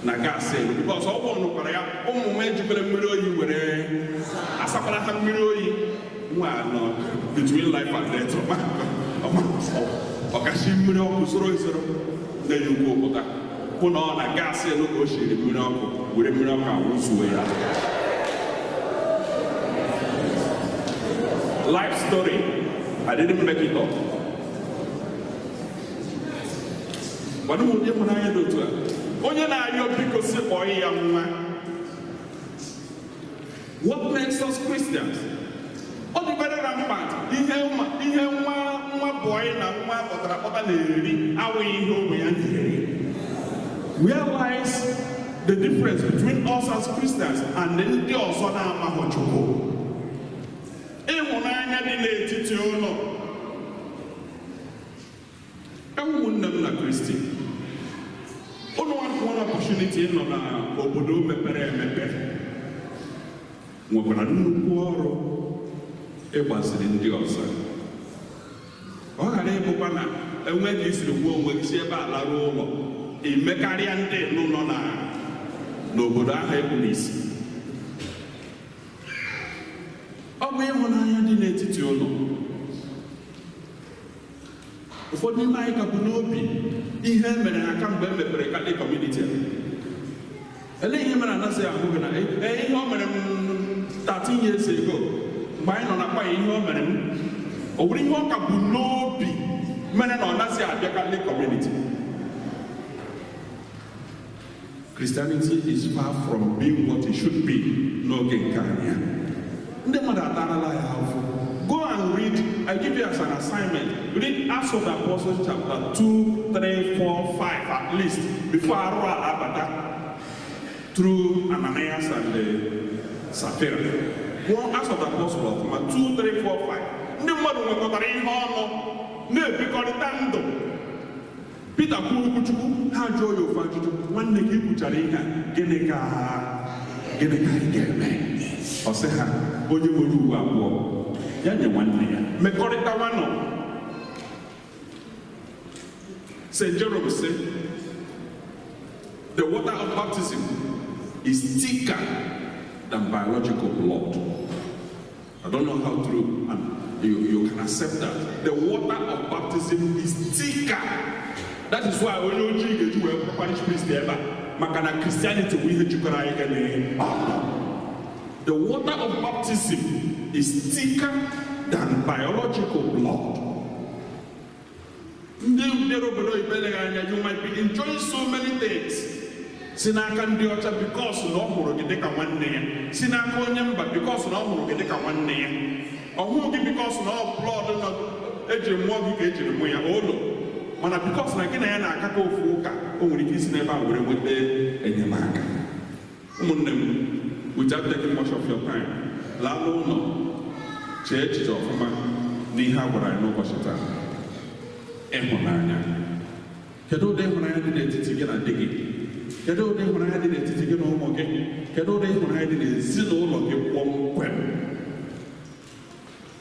na gaasị elu. Because ọ bụ nụkwara ya, ụmụ m ejikwere mmiri oyi were asakwara ha mmiri oyi. Nwa nọ between life and death. Ọ gashi mmiri ọkụ zoro ezoro na-enye ukwu pụta hụ na ọ na gaasị elu ka o shiri mmiri ọkụ were mmiri ọkụ awụzuo ya. Life story. I didn't make it up. Gwado m ụdị ịhụnanya dị otu a. Onye na-arịọ biko si kpọọ ya nwa. What makes us Christians? Ọ dị very rampant. Ihe nwa nwa bọyị na nwa kpọtara akpọta na-eri awụghị ihe ụmụ ya na-eri. Where lies the difference between us as Christians and ndị ọzọ na-amaghị Chukwu? Ịhụnanya dị n'etiti ụlọ. Ụmụnne m na Kristi, ụnụ nwere opportunity ịnọ na obodo mepere emepe, nwekwara nnukwu ọrụ ịgbaziri ndị ọzọ. Ọ ghara ịbụkwa na enwe ka isiri gwuo onwe gị si ebe a laruo ụlọ, imekarịa ndị nọ na n'obodo ahụ ekpuru isi. Ọ bụ ịhụnanya dị n'etiti ụlọ. Ụfọdụ n'ime anyị ka bụ n'obi ihe mere ha kamgbe e mepere Catholic community. Elee ihe mere anaghị ahụ gị na ihe o mere m 13 years ago mgbe anyị nọ na kwaya, ihe o mere m o nwere ihe ọ ka bụ n'obi mere na ọ naghị abịa Catholic community. Christianity is far from being what it should be n'oge nke anyị. Ndị mmadụ atarala ya afọ. Go and read, I give you as an assignment, read Acts of the Apostles chapter 2, 3, 4, 5 at least, before Arua Abata, through Ananias and Sapphira. Go Acts of the Apostles 2, 3, 4, 5. Ndị mmadụ nwekọtara ihe ọnụ na-ebikọrịta ndụ. Peter kwuo okwuchukwu, ha jụọ ya ofu ajụjụ, nwanne gị kwuchara ihe a, gịnị ka anyị ga-eme? Ọ sị ha, onye nwere uwe abụọ, ya nye nwanne ya. Mekọrịta nwanọ. St. Jerome said, the water of baptism is thicker than biological blood. I don't know how true, and you can accept that. The water of baptism is thicker. That is why onye ojii ga-eji wee bụrụ parish priest ebe a, maka na Christianity bụ ihe jikọrọ anyị ga na. The water of baptism is thicker than biological blood. Ndị bịara obodo oyibo eleghị anya, you might be enjoying so many things. Si n'aka ndị ọcha because na ọ hụrụ gị dịka nwanne ya. Si n'aka onye mba because na ọ hụrụ gị dịka nwanne ya. Ọ hụrụ gị because na ọ blood nọ ejiri mụọ gị ka ejiri mụ ya olo. Mana because na gị na ya na-akakọ ofu ụka, o nwere ike isi n'ebe a were nweta enyemaka. Ụmụnne m, without taking much of your time, laa n'ụlọ, chee echiche ọfụma n'ihe a gwara anyị n'ụbọchị taa. Ịhụnanya. Kedu ụdị ịhụnanya dị n'etiti gị na di gị? Kedu ụdị ịhụnanya dị n'etiti gị na ụmụ gị? Kedu ụdị ịhụnanya dị n'ezinụlọ gị kpọmkwem?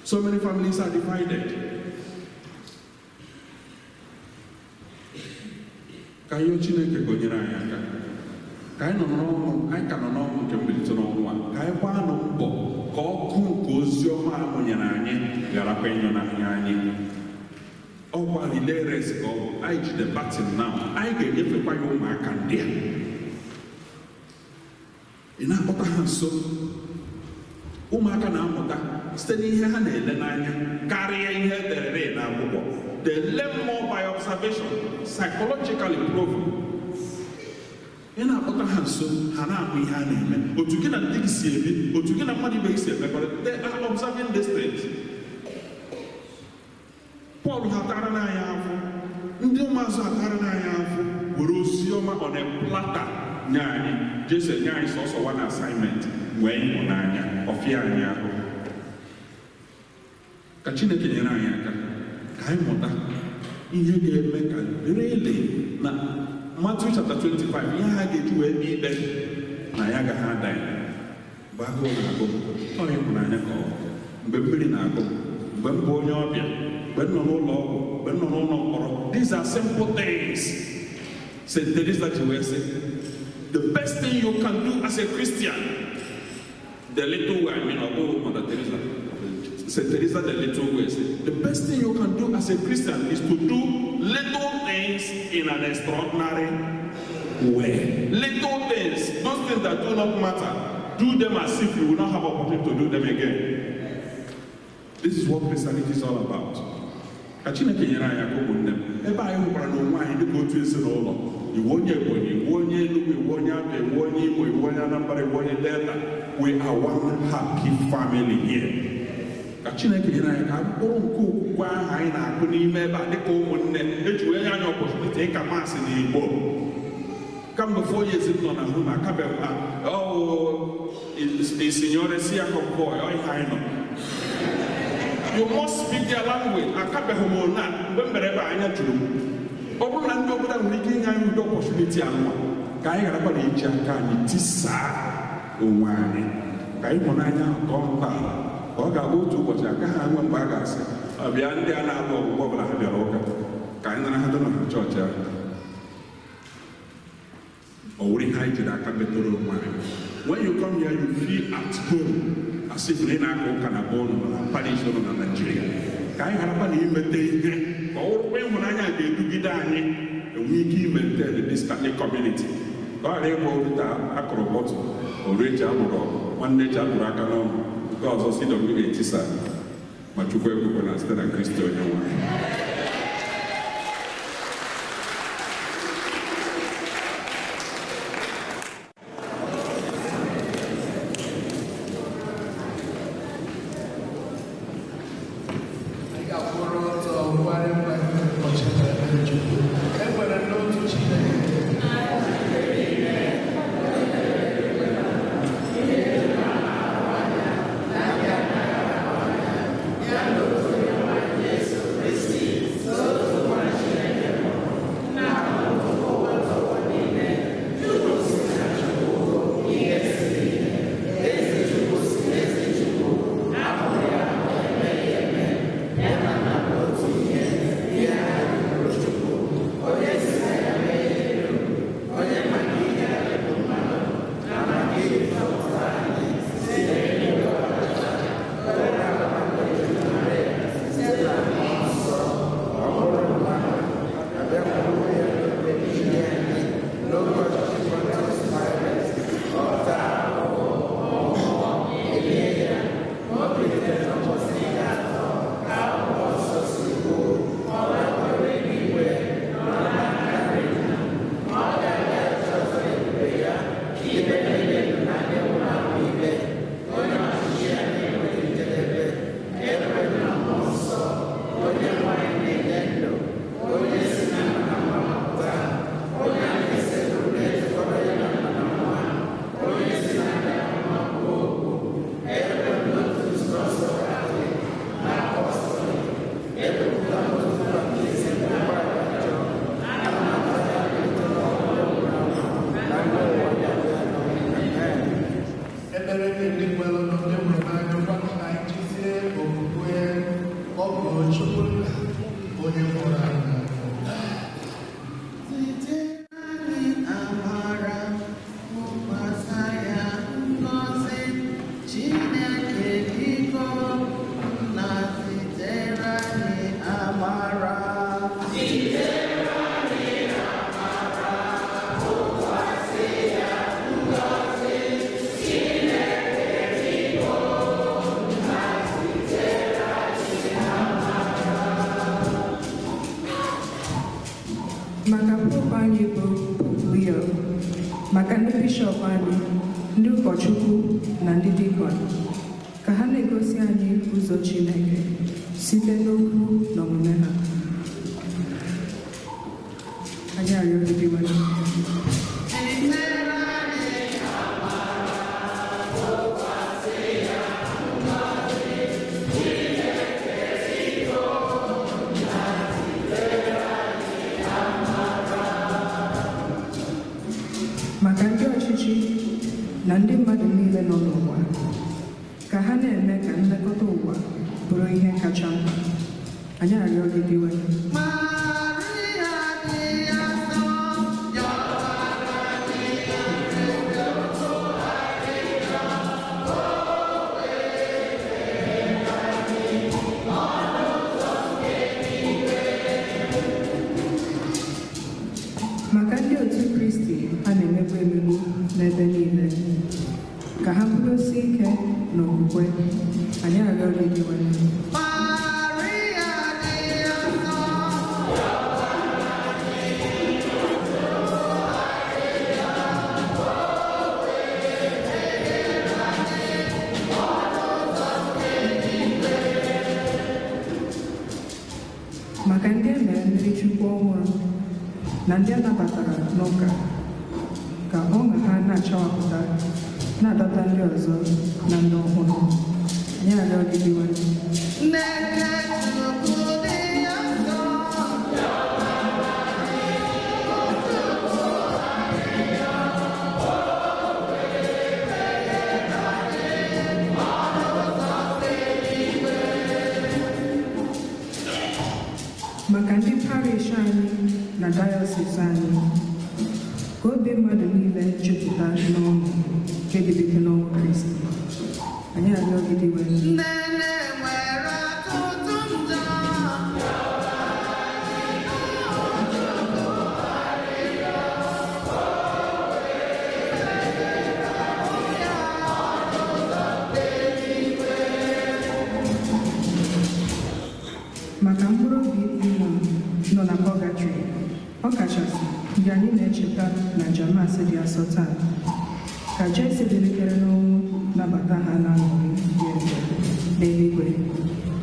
So many families are divided. Ka ihe Chineke gọnyere anyị aka, ka anyị nọ n'ọṅụ, anyị ka nọ n'ọṅụ nke mbilite n'ọnwụ a, ka anyị gbaa nụ mbọ ka ọkụ nke ozi ọma a mụnyere anyị gharakwa ịnyụ n'anya anyị. Ọkwa relay race ka ọ bụ, anyị jide baton now, anyị ga-enyefekwa ya ụmụaka ndị a. Ị na-akpọta ha nso. Ụmụaka na-amụta site n'ihe ha na-ele n'anya karịa ihe ederede n'akwụkwọ. They learn more by observation, psychologically proven. Ị na-akpọta ha nso, ha na-ahụ ihe a na-eme. Otu gị na ndị gị si ebi, otu gị na mmadụ ibe gị si emekọrịta, they are observing these things. Paul hatara n'anya afọ, ndị ụmụazụ hatara n'anya afọ, were ozi ọma on a platter nye anyị. Jesu nye anyị sọsọ one assignment, nwee ịhụnanya, ọfịa anyị ahụ. Ka Chineke nyere anyị aka, ka anyị mụta ihe ga-eme ka really na Matthew chapter 25, ihe ha ga-eji wee kpee ikpe na ya agaghị ada ya. Mgbe agụụ na-agụ m, ọ ịhụnanya ka ọ bụ. Mgbe mmiri na-agụ m, mgbe m bụ onye ọbịa, mgbe m nọ n'ụlọ ọgwụ, mgbe m nọ n'ụlọ mkpọrọ. These are simple things. St. Teresa ji wee sị, the best thing you can do as a Christian, the little way, I mean, ọ bụghị Mother Teresa, St. Teresa the little way, say, the best thing you can do as a Christian is to do little things in an extraordinary way. Little things, those things that do not matter, do them as if you will not have opportunity to do them again. This is what Christianity is all about. Ka Chineke nyere anyị aka, ụmụnne m. Ebe anyị hụkwara na onwe anyị dịka otu ezinụlọ, iwu onye Ebonyi, iwu onye Enugu, iwu onye Abia, iwu onye Imo, iwu onye Anambra, iwu onye Delta, we are one happy family here. Ka Chineke nyere anyị ka mkpụrụ nke okwukwe ahụ anyị na-akụ n'ime ebe a dịka ụmụnne eji wee nye anyị opportunity ịka maasị n'Igbo. Kamgbe 4 years m nọ na Rome, akabeghị m signore sia convoy, ọ ihe anyị nọ. You must speak their language. Akabeghị m na mgbe m bere ebe anya juru m. Ọ bụrụ na ndị obodo nwere ike inye anyị ụdị opportunity anwa, ka anyị gharakwa na iji aka anyị tisaa onwe anyị, ka ịhụnanya ahụ tọọ ntọala, ka ọ ga-abụ otu ụbọchị agaghị anwe mgbe a ga-asị ọ bịa ndị a na-alụ ọgwụgwọ ọbụla ha bịara ụka, ka anyị nara ha dọ na chọọchị ahụ. Ọ wụrụ ihe anyị jiri aka metụrụ onwe anyị. When you come here, you feel at home, as if na ị na-aka ụka na be ụnụ na parish ụnụ na Nigeria. Ka anyị gharakwa na imete ihe, ka ọ wụrụkwa ịhụnanya ga-edugide anyị enwe ike imaintain this Catholic community. Ka ọ ghara ịbụ orita akụrụ bọtụ, oru eji amụrụ ọgụ, nwanne eji amụrụ aka n'ọnụ, nke ọzọ CW ga-etisa, ma Chukwu ekwekwe na site na Kristi onye nwe anyị. Maka Pope anyị bụ Pope Leo, maka ndị bishọp anyị, ndị ụkọchukwu na ndị dikọn, ka ha na-egosi anyị ụzọ Chineke site n'okwu na omume ha. Anyị arịọ gị dị nwayọọ. Maka ndị ọchịchị na ndị mmadụ niile nọ n'ụwa, ka ha na-eme ka nlekọta ụwa bụrụ ihe kacha mkpa. Anyị arịọ gị dị nwayọọ. Maka ndị otu Kristi a na-emegbu emegbu n'ebe niile, ka ha kwudosie ike n'okwukwe. Anyị arịọ gị dị nwayọọ. Maka ndị e mere mmiri Chukwu ọhụrụ na ndị a nabatara n'ụka, ka ọṅụ ha na-achawapụta na-adọta ndị ọzọ na ndị ọhụrụ. Anyị arịọ gị, Dinwenụ. Maka ndị parish anyị na dayọsis anyị, ka obi mmadụ niile jupụta n'ọṅụ nke bilite n'ọnwụ Kristi. Anyị arịọ gị, Dinwenụ. Nnene nwere ọtụtụ njọ. Maka mkpụrụ obi ụmụ nọ na pọgatrị, ọ kachasị ndị anyị na-echeta na Jamas dị asọ taa, ka Jesu bilitere n'ọnwụ nabata ha na aṅụrị dị ebube n'eluigwe.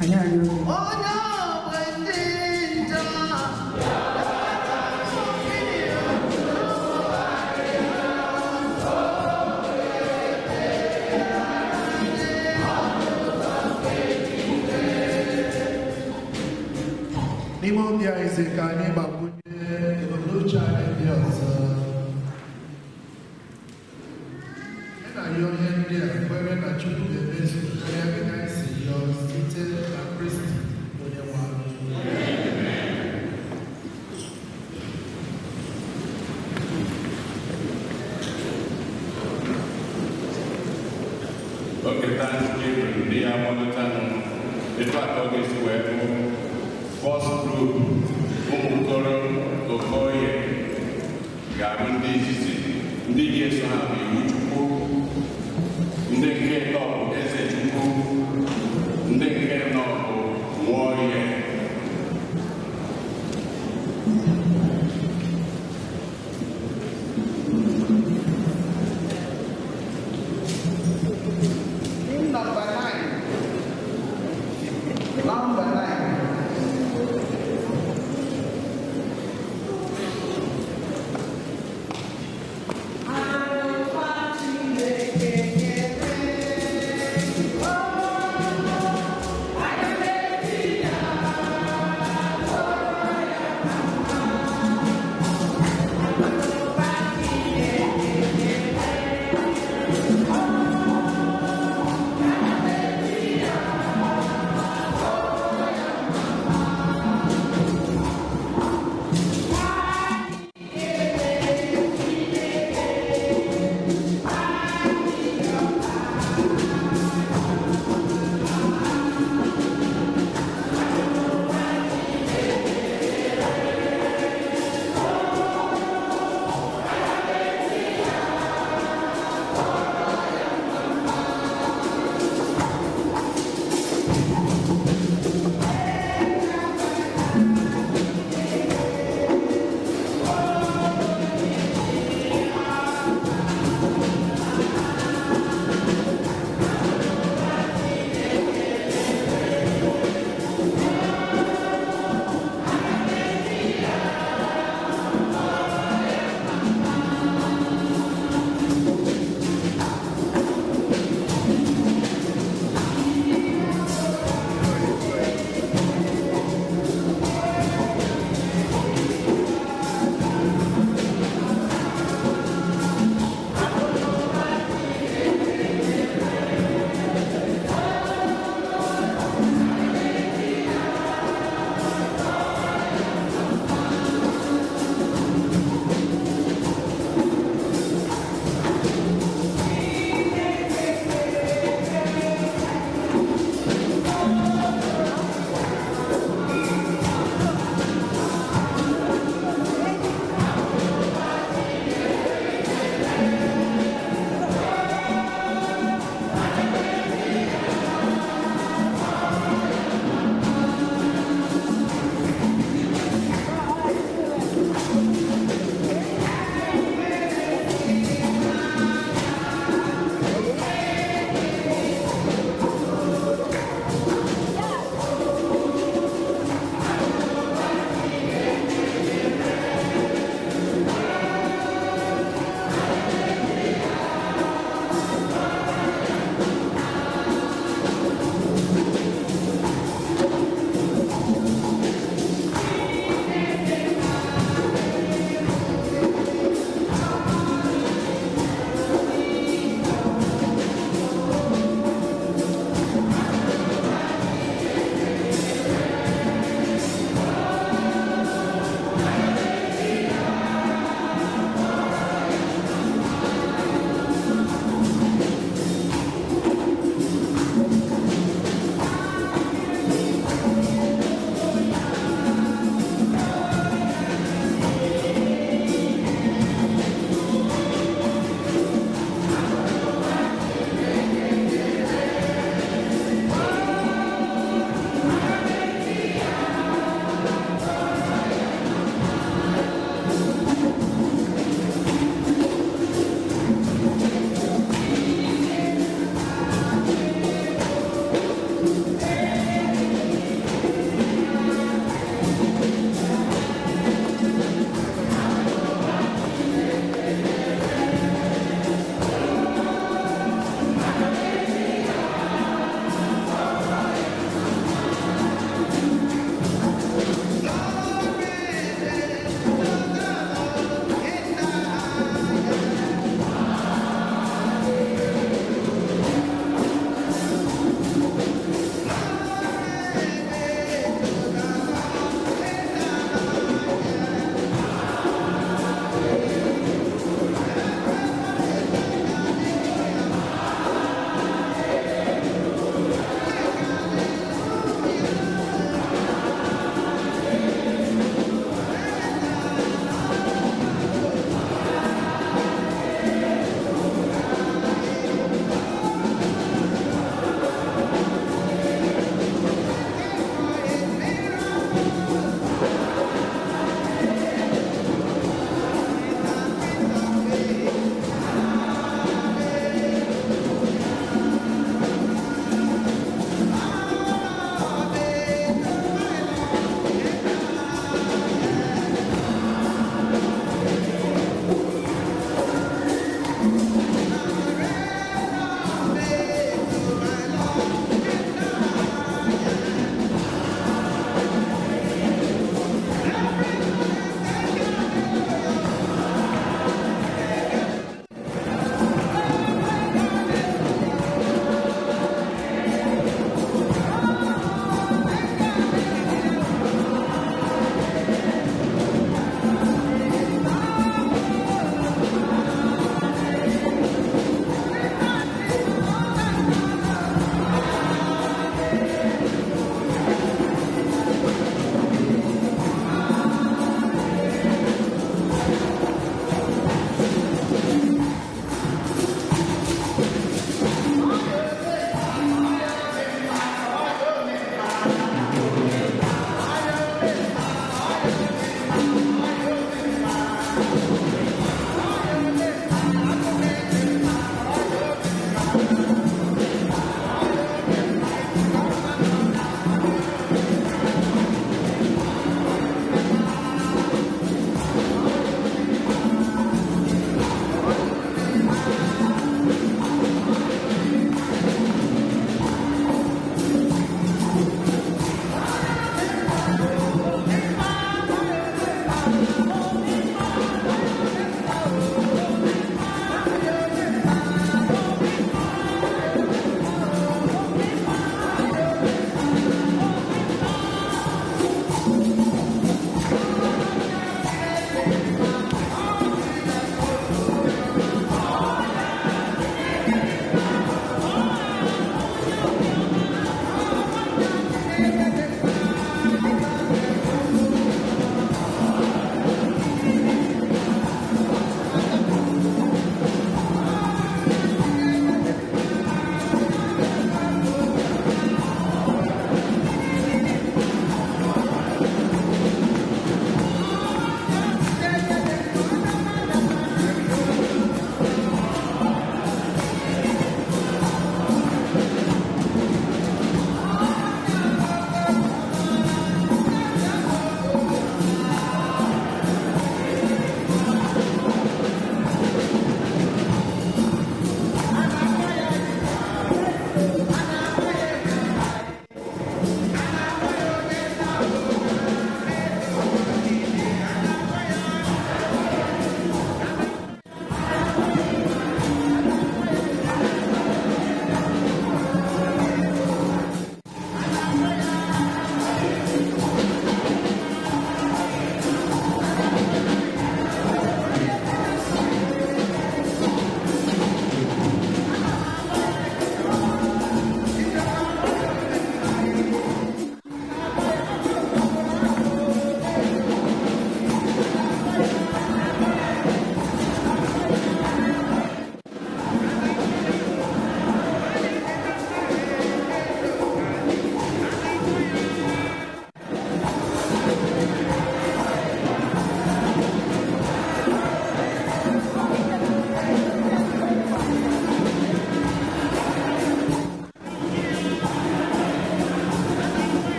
Anyị arịọ gị. Onye ogbe ndị njọ. N'ime obi anyị sị ka anyị gbakwunye ebumnuche anyị ndị ọzọ. Anyị na-arịọ ihe ndị a kwere na Chukwu ga-emezu karịa dịka anyị si rịọ site na Kristi onye nwe anyị. Oge Thanksgiving ndị ya gbakọtanụ, etu a ka ọ ga-esi wee bụ first group, ụmụ okoro Okoye ga-abụ ndị izizi, ndị ga-eso ha bụ Iwu Chukwu, ndị nke ịtọ bụ Eze Chukwu, ndị nke nọ bụ Nwoye. Hymn number 9. Number 9. Alụfa Chineke nyere.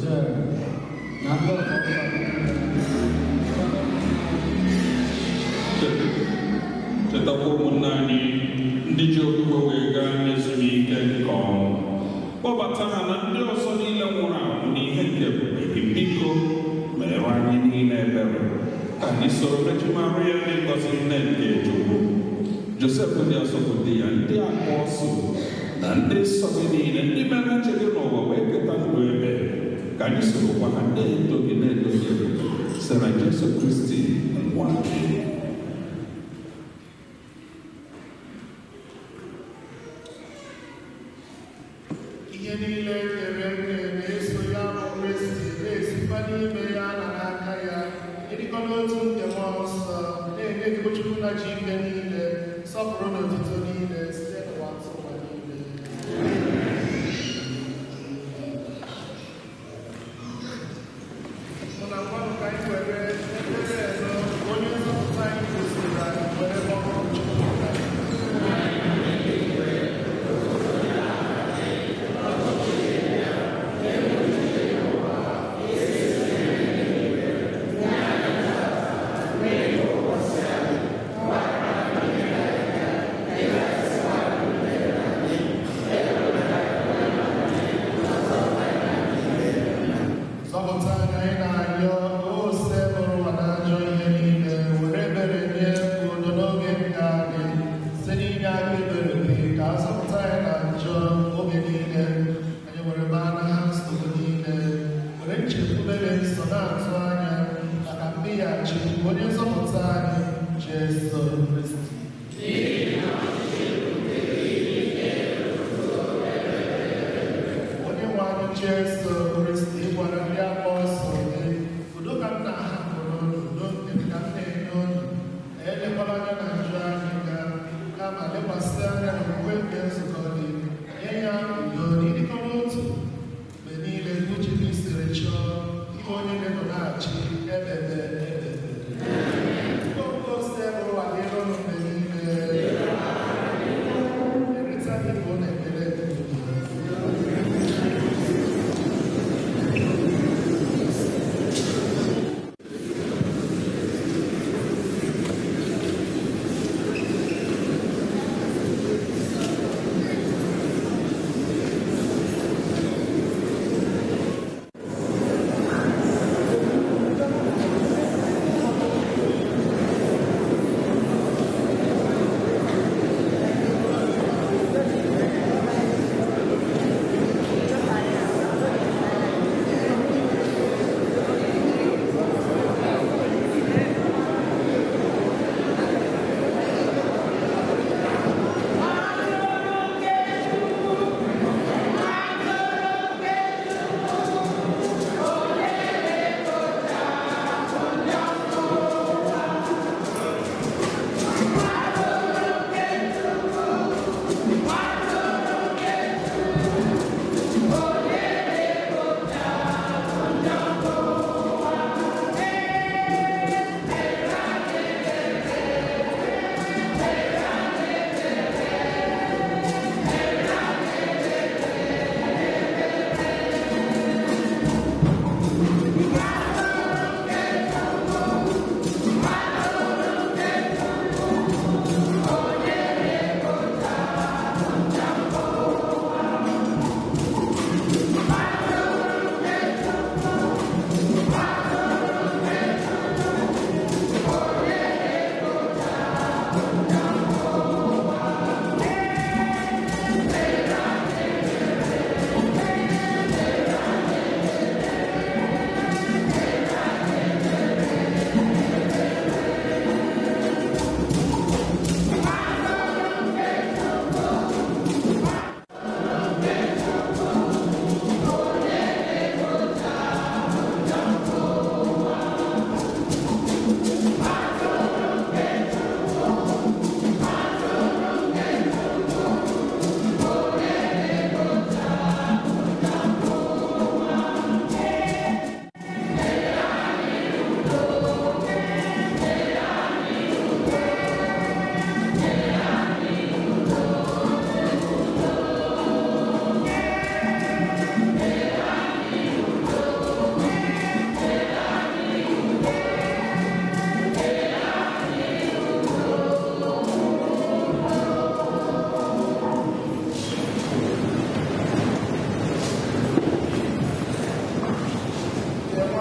Rosaire na ndị ọzọ. Chetakwa ụmụnna anyị ndị ji okwukwe wee gaa n'ezumike nke ọnwụ. Kpọbata ha na ndị ọzọ niile nwụrụ anwụ n'ihe nke ebube gị. Biko mere anyị niile ebere ka anyị soro Virgin Maria ndị ngọzi nne nke Chukwu, Josef ndị asọpụta ya, ndị apọstụl na ndị nsọ gị niile, ndị mere uche gị n'ụwa wee keta ndụ ebe ka anyị sorokwa ha na-eto gị na-eto gị ebube site na Jesu Kristi nwa gị. Ihe niile kere eke na-eso ya bụ Kristi, na-esikwa n'ime ya na n'aka ya, ịdịkọ n'otu nke Mmụọ Nsọ, na-enye gị Chukwu na ji ike niile, nsọpụrụ na otuto niile site n'ụwa ụwa niile. Mụ na ngwa ka anyị were ekpere elo onye nzọpụta anyị gosiri anyị were kpọrọ Chukwu ka Zọpụta anyị, anyị na-arịọ, ose bụrụ ụwa na ajọ ihe niile, were ebere nye udo n'oge nke anyị, site n'inye aka ebere gị ka a zọpụta anyị na njọ oge niile, anyị were baa n'aha nsogbu niile, were nchekwube dị nsọ na-atụ anya maka mmịghachi nke onye nzọpụta anyị, Jesu Kristi. Onye nwe anyị Jesu Kristi gwara ndị apọstụl gị, udo ka m na-ahapụrụ unu, udo nke m ka m na-enye unu. Elekwala anya na njọ anyị ga, kama lekwasị anya n'okwukwe nke nzukọ gị, nye ya udo na ịdịkọ n'otu mgbe niile ka uche gị siri chọọ, nke onye na-enọ na-achị ebebe ebebe. Okwu ose bụrụ ụwa dịrị unu mgbe niile. Erita gị bụ na ekpere dị udo. Thank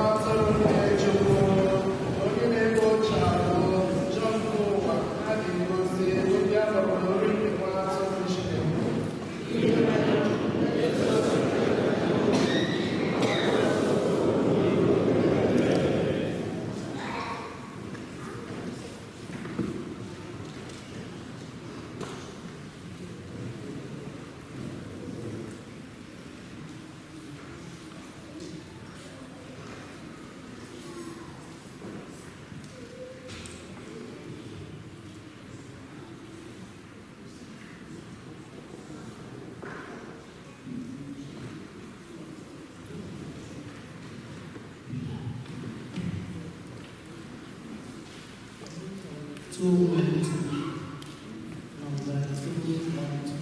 Nwa atụrụ nke Chukwu, onye na-ekpochapụ njọ nke ụwa, ha dị ngọzi ndị a kpọrọ n'oriri nke nwa atụrụ Chineke. 212. Number 212.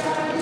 Thank you.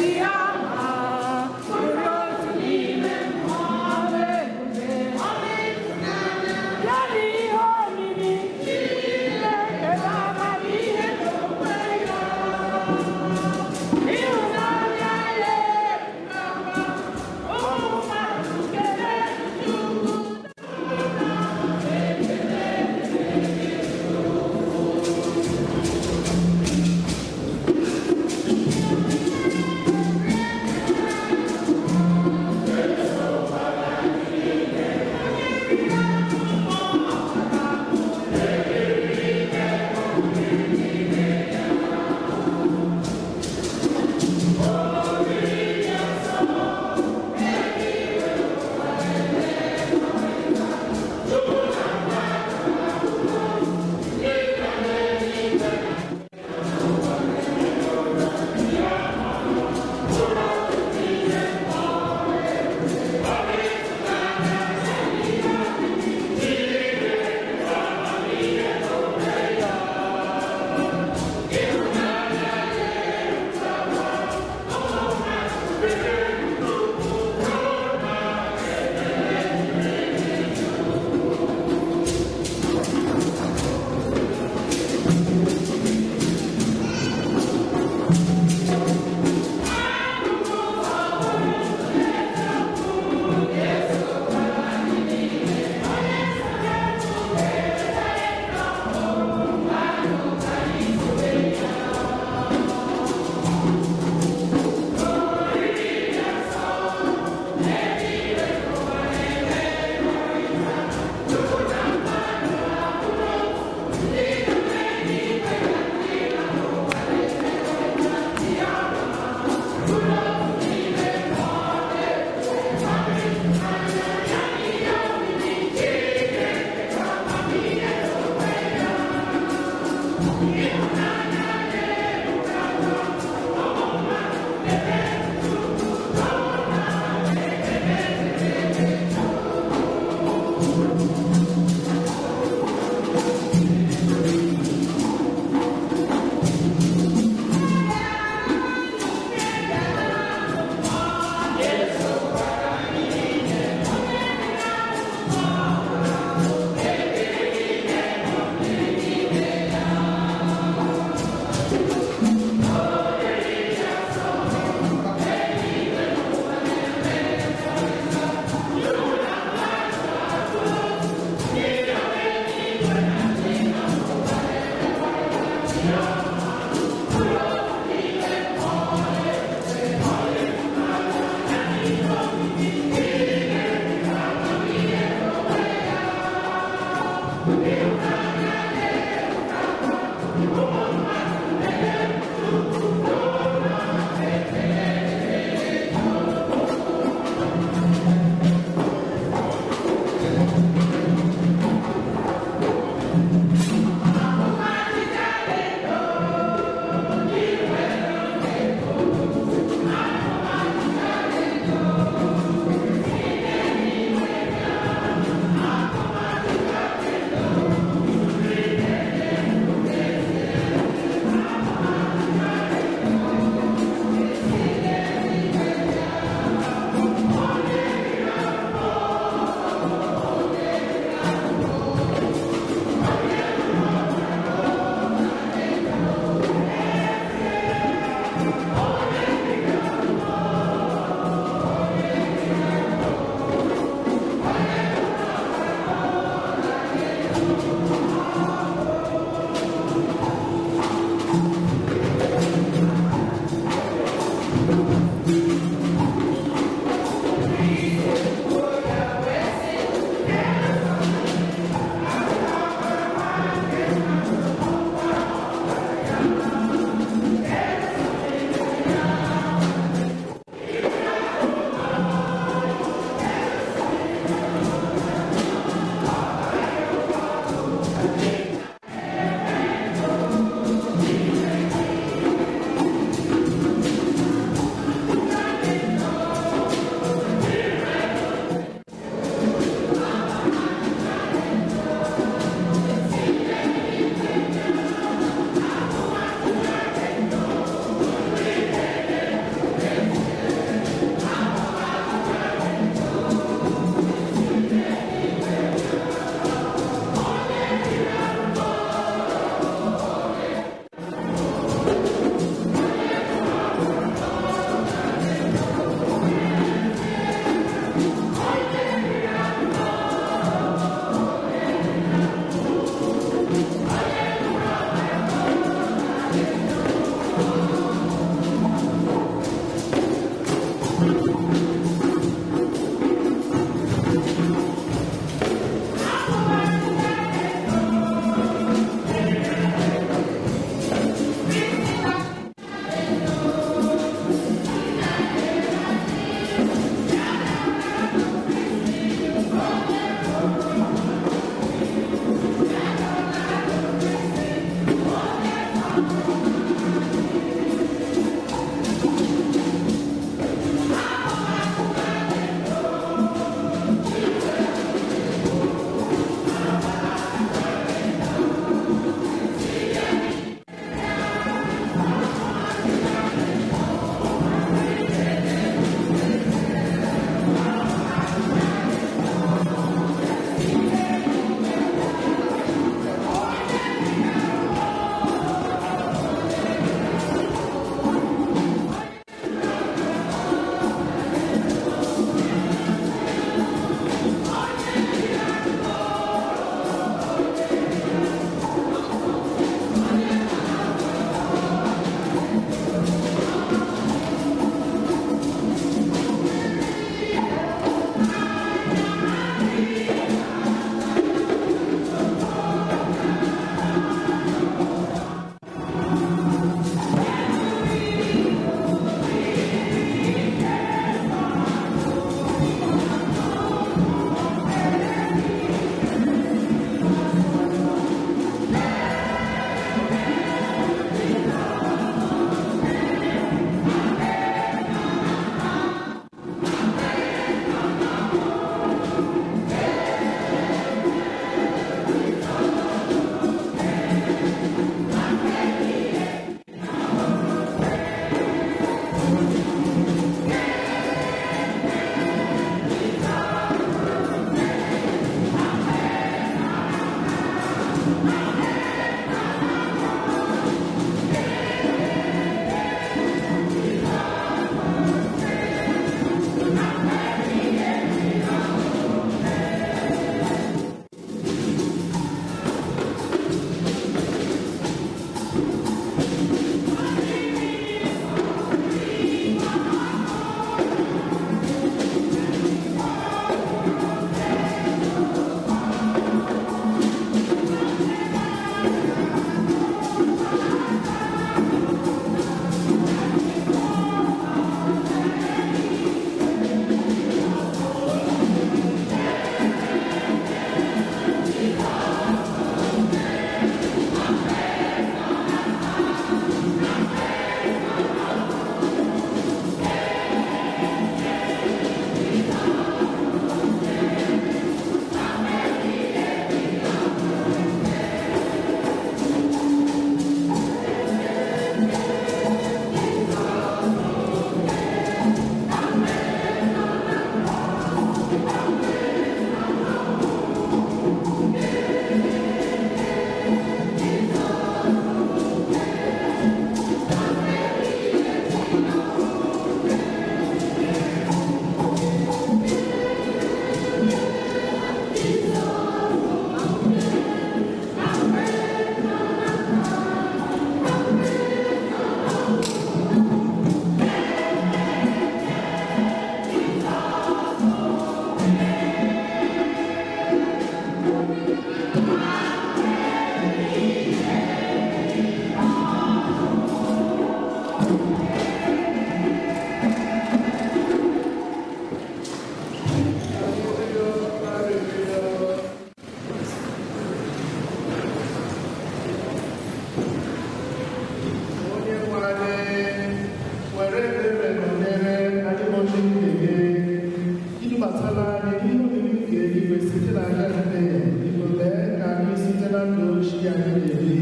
Ochie anyị na-ebi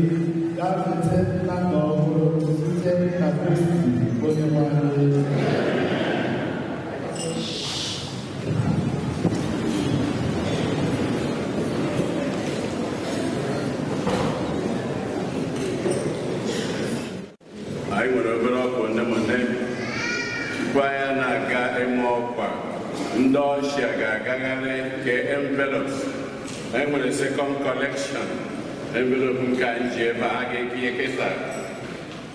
gafete na ndụ ọhụrụ site na Kristi Onyenwe anyị. Anyị nwere obere ọkwa one ma one tupu anyị na-aga ịma ọkwa. Ndị ọchịa ga-agagharị ke envelopes. Anyị nwere second collection envelope nke anyị ji ebe a ga-ekinye kịta.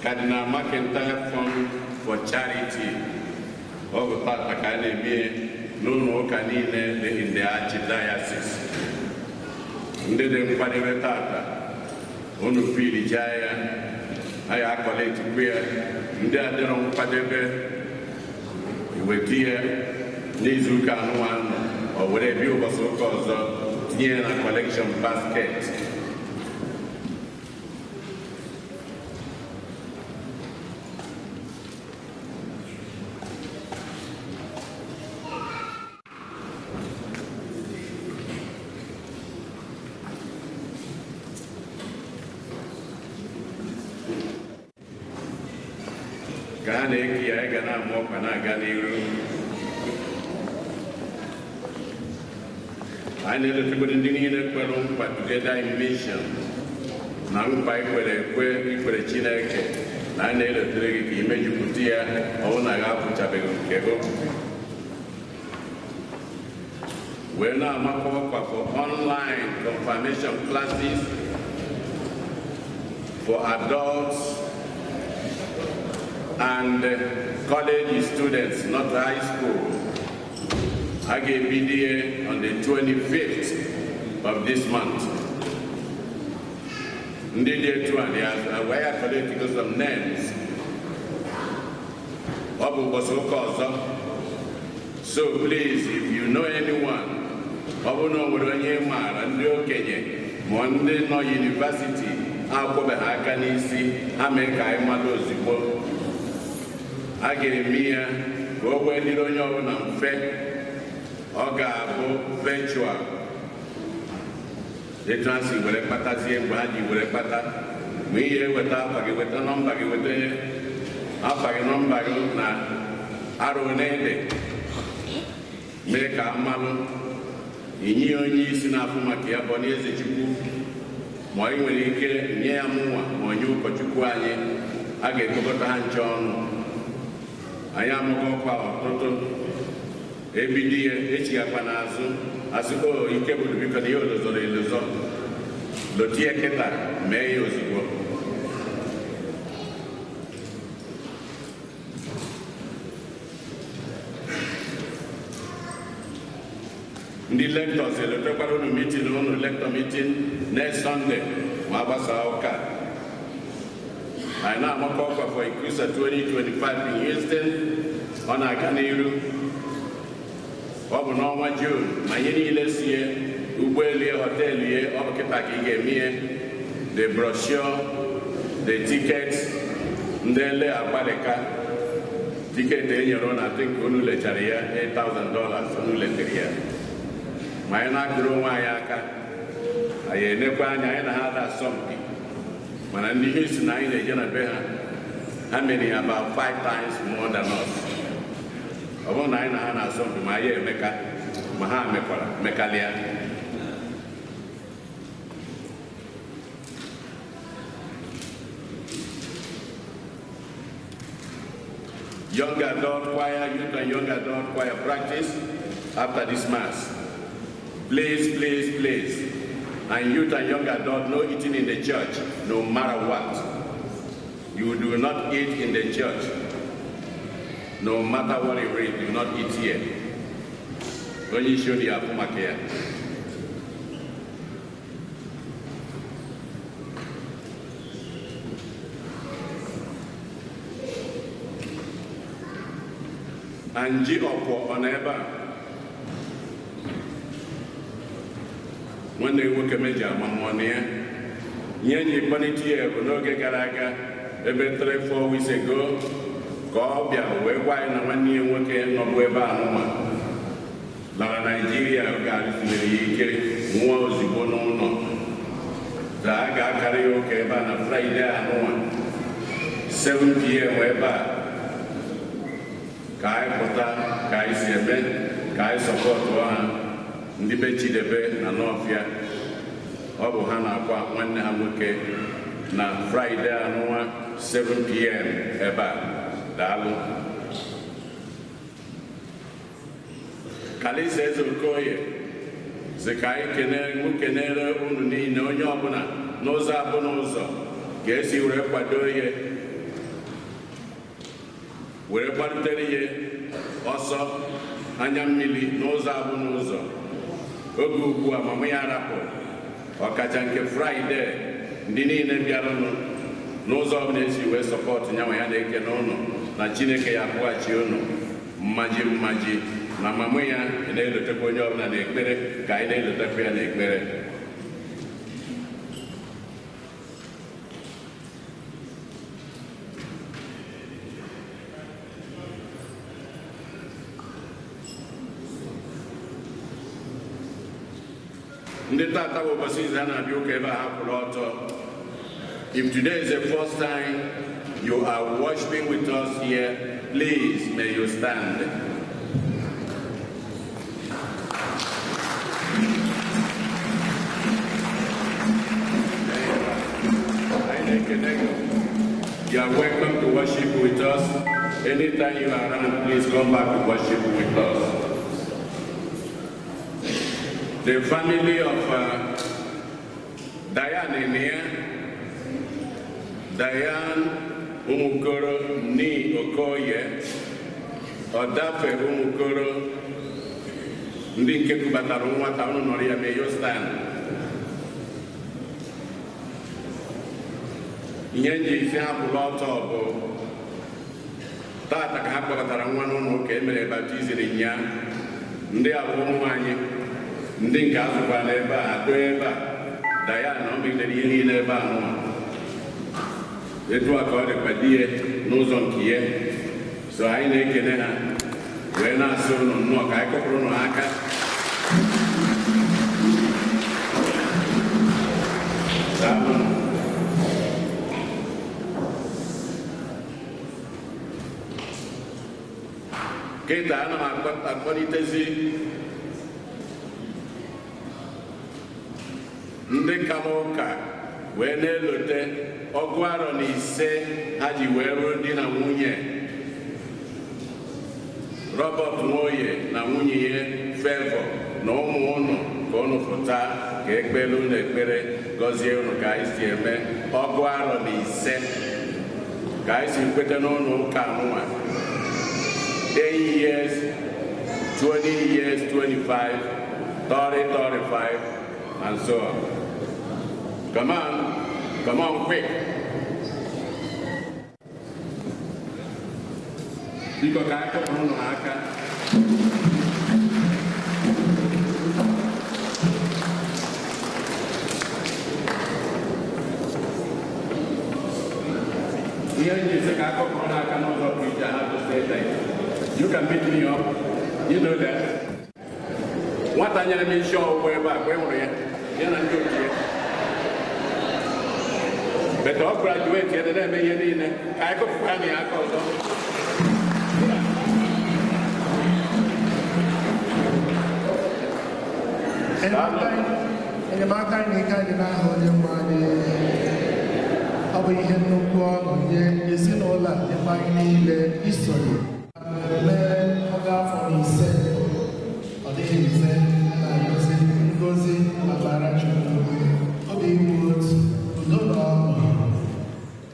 Cardinal McIntyre Fund for Charity, ọ bụ tata ka a na-eme n'ụlọ ụka niile dị in the archdiocese. Ndị dị nkwadebe tata, unu fili jaa ya, anyị akọletikwu ya. Ndị adịrọ nkwadebe, iweta ya n'izu ụka anụmanụ, ọ were bịa ụbọchị ụka ọzọ tinye ya na collection basket. Ka ha na-eke ya, anyị ga na-ama ọkwa na-aga n'iru. Anyị na-eletekwere ndị niile kwere nkwa Together in Mission na nkwa ikwere ekwe ikwere Chineke, na anyị na-eletere gị ka imejupụta ya, ọ bụrụ na gị apụchabeghị nke gị. Wee na-amakwa ọkwa for online confirmation classes for adults and college students, not high school. A ga-ebido ya on the 25th of this month. Ndị dị etu a dị azụ, wee ya collect some names. Ọ bụ ụbọchị ụka ọzọ. So please, if you know anyone, ọ bụrụ na o nwere onye ị maara, ndị okenye ma ndị nọ yunivasiti akwụbeghị aka n'isi, ha mee ka anyị mmadụ ozugbo. A ga-eme ya ka o wee dịrị onye ọbụla mfe. Ọ ga-abụ virtual. Etu ha si were kpatazie mgbe ha ji were kpata, ma ihe weta afa gị, weta nọmba gị, weta afa gị, nọmba gị na arụ n'ede, mee ka mmalụ inye ya onye isi na-afụ maka ya bụ onye eze Chukwu, ma ị nwere ike nye ya mụnwa ma onye ụkọchukwu anyị. A ga-ekpokọta ha nche ọnụ. Anyị amụghị ọkwa ọtụtụ ebido ya echighakwa n'azụ asị o ike bụrụ biko na ihe olozoro elozọ lotie kịta, mee ya ozugbo. Ndị lectors elotekwara unu meeting unu, lector meeting next Sunday ma agbasaa ụka. Anyị na-amakọ ọkwa for ICCUSA 2025 in Houston. Ọ na-aga n'iru, ọ bụ n'ọnwa June, ma ihe niile sie ụgbọelu ya, họteelụ ya, ọ bụ kịta ka ị ga-eme ya. The brochure, the ticket, ndị ele agbalịka ticket e nyere na think unu lechara ya $8,000, unu letere ya. Ma anyị na-akụrụ onwe anyị aka, anyị enekwa anya anyị na ha ada asọmpi, mana ndị Houston anyị na-eje na be ha, ha mere ya about 5 times more than us. Ọ bụrụ na anyị na ha na-asọmpi, ma anyị emeka ma ha mekwara mekalịa. Young adult choir, youth and young adult choir practice after this mass. Please, please, please. And youth and young adult, no eating in the church, no matter what. You do not eat in the church. No matter what you read, do not eat here. Onye isi odi afụ maka ya. Anji ọkwọ ọ nọ ebe a? Nwanne gị nwoke meji amamọ na ya. Ihe enyi kpọlite ya bụ n'oge gara aga, ebe 3-4 weeks ago, ka ọ bịa wee gwa anyị na nwanne ya nwoke nọbụ ebe a nụma lara Naijiria, oge arụsiri ya ike nwụọ ozugbo n'ụlọ. Na a ga-akara ya ụka ebe a na Fraịde anụnwa 7 p.m. ebe a ka anyị pụta ka anyị si eme ka anyị sọpọtụọ ha ndị be Chidebe na Nọfịa. Ọ bụ ha na-akwa nwanne ha nwoke na Fraịde anụnwa 7 p.m. ebe a. Daalụ. Kalisa Eze Okoye sị ka anyị kenere mụ kenere unu niile, onye ọbụla n'ụzọ abụ n'ụzọ ka esi were kwado ihe were gbalitere ihe ọsọ anya mmiri n'ụzọ abụ n'ụzọ oge ugbu a mama ya rapụ ọkacha nke Fraịde ndị niile bịaranụ n'ụzọ ọbụla esi wee sọpọtụ nyanwa ya na-ekene ụnụ na Chineke ya akwụghachi ụnụ mmaji mmaji na mama ya na-elotekwa onye ọbụla n'ekpere ka anyị na-elotekwa ya n'ekpere. Ndị tata bụ ụbọchị izu ha na-abịa ụka ebe a ha kwụrụ ọtọ. If today is the first time you are worshiping with us here, please may you stand. You are welcome to worship with us. Anytime you are around, please come back to worship with us. The family of Diane in here, Diane Umukoro Ni Okoye, Odafe Umukoro, ndị nke kubatara nwata unu nọrọ ya, may you stand. Ihe nji isi ha pụrụ ọtọ bụ tata ka ha kpọbatara nwa n'ụlọ ụka e mere baptizim ya. Ndị a bụ ụmụ anyị ndị nke azụkwara n'ebe a atọ ebe a Diana o megidere ihe niile ebe a nụwa etu a ka ọ dịkwa di ya n'ụzọ nke ya. So anyị na-ekene ha wee na-asị ụnụ nnọọ ka anyị kụpụrụ ụnụ aka. Daalụ. Kịta ana m akpọlitezi ndị kara ụka wee na-elote 95 ha ji wee ruo di na nwunye Robert Nwoye na nwunye ya Favour na ụmụ ụnụ ka ụnụ pụta ka ekpere ụnụ ekpere gọzie ụnụ ka anyị si eme 95 ka anyị si kweta n'ụlọ ụka anụnwa. 10 years, 20 years, 25, 30, 35, and so on. Come on, come on, quick. Biko ka anyị kụpụrụ ụnụ aka. Ihe m ji sị ka akụpụrụ ha aka n'ụzọ pụrụ iche ha bụ say thank you. You can beat me up. You know that. Nwata nyere m isi ọwụwa ebe a ka e hụrụ ya ya na ndị otu ya. But ọ graduate ya na-eme ihe niile ka anyị kụpụkwa ya aka ọzọ. Enyemaka anyị na ike anyị n'aha onye nwe anyị. Ọ bụ ihe nnukwu ọṅụ nye ezinụlọ a nyekwa anyị niile isonye mmemme 95. Ọ dịghị mfe na-agọzi ngozi amara Chukwu, obi ịbụ otu, udo na ọṅụ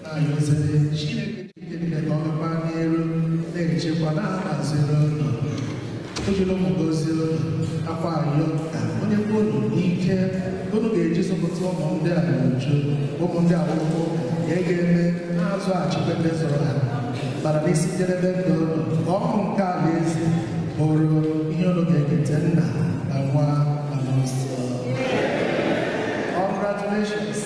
na-ayọziri Chineke Chineke ka ọ gakwa n'iru na-echekwa na-ahaziri ụlọ ojiri ụmụ gozie ụlọ akwa ayọ ka onye kwuo unu n'ike unu ga-eji zụpụta ụmụ ndị a n'uju ụmụ ndị akwụkwọ ka e ga-eme na-azụ achịkwa ndị zụrụ ha bara n'isi njedebe ndụ unu ka ọṅụ nke alaeze bụrụ ihe unu ga-eketa nna na nwa na Mmụọ Nsọ. Congratulations.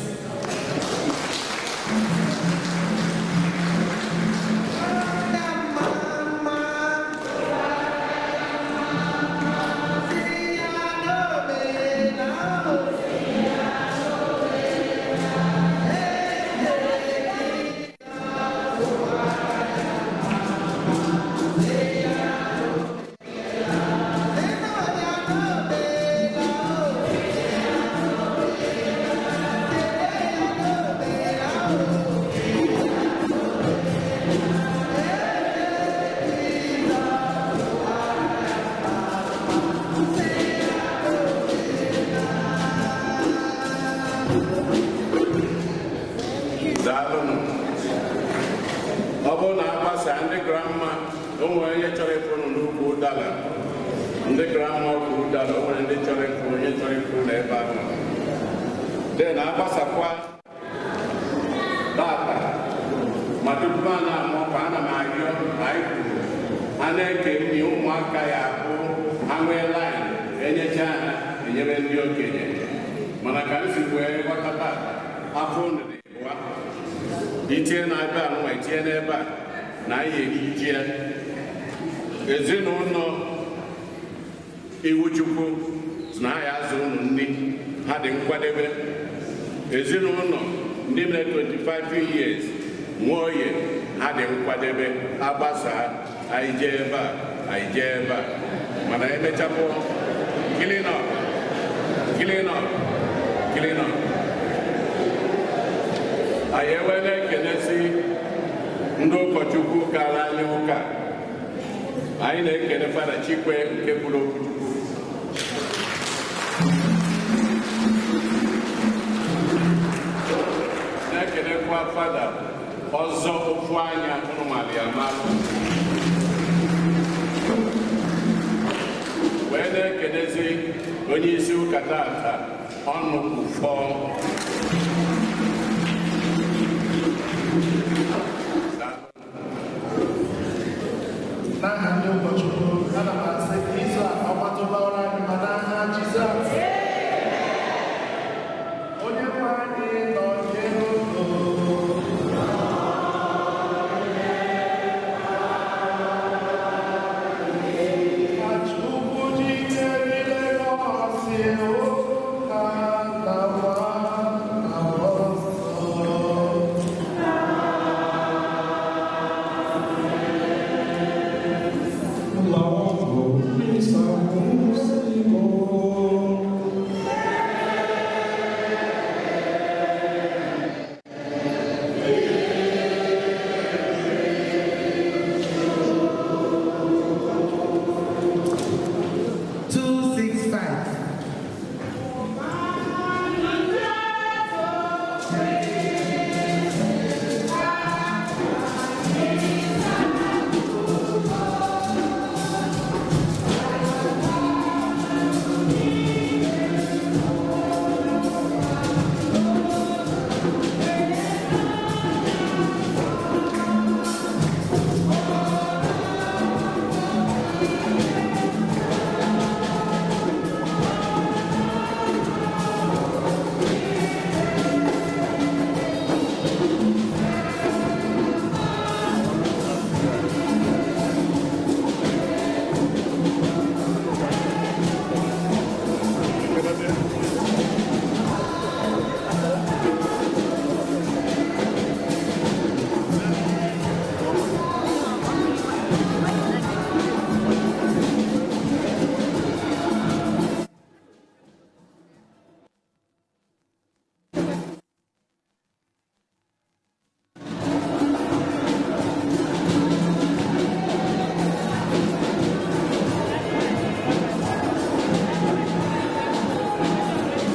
O nwere onye chọrọ ịfụ ụnụ n'ukwu ụdara, ndị grandma ukwu ụdara. O nwere ndị chọrọ ịfụ, onye chọrọ ịfụ n'ebe ahụ. Then agbasakwa tata, ma tupu a na-amụ ọkwa, ana m arịọ, anyị kwuru a na-eke nri ụmụaka ya abụ ha nwee line, enyecha ha, enyere ndị okenye. Mana ka m si wee ghọta tata, afọ unu dị ịbụa, itinye na ebe a nwa, itinye n'ebe a na anyị eri ji ya. Ezinụlọ iwu Chukwu na ha ya azụ unu nri, ha dị nkwadebe. Ezinụlọ ndị mere 25 years nwa oye, ha dị nkwadebe. Agbasaa, anyị jee ebe a, anyị jee ebe a, mana emechapụ clean up, clean up, clean up. Anyị ewee na-ekenesi ndị ụkọchukwu kara anyị ụka. Anyị na-ekene Fada Chikwe nke kwuru okwu Chukwu, na-ekenekwa Fada ọzọ ofu anya ụnụ mara ya mara, wee na-ekenezi onye isi ụka tata, ọnụ kwufọ. N'aha ndị ụkọchukwu, ana m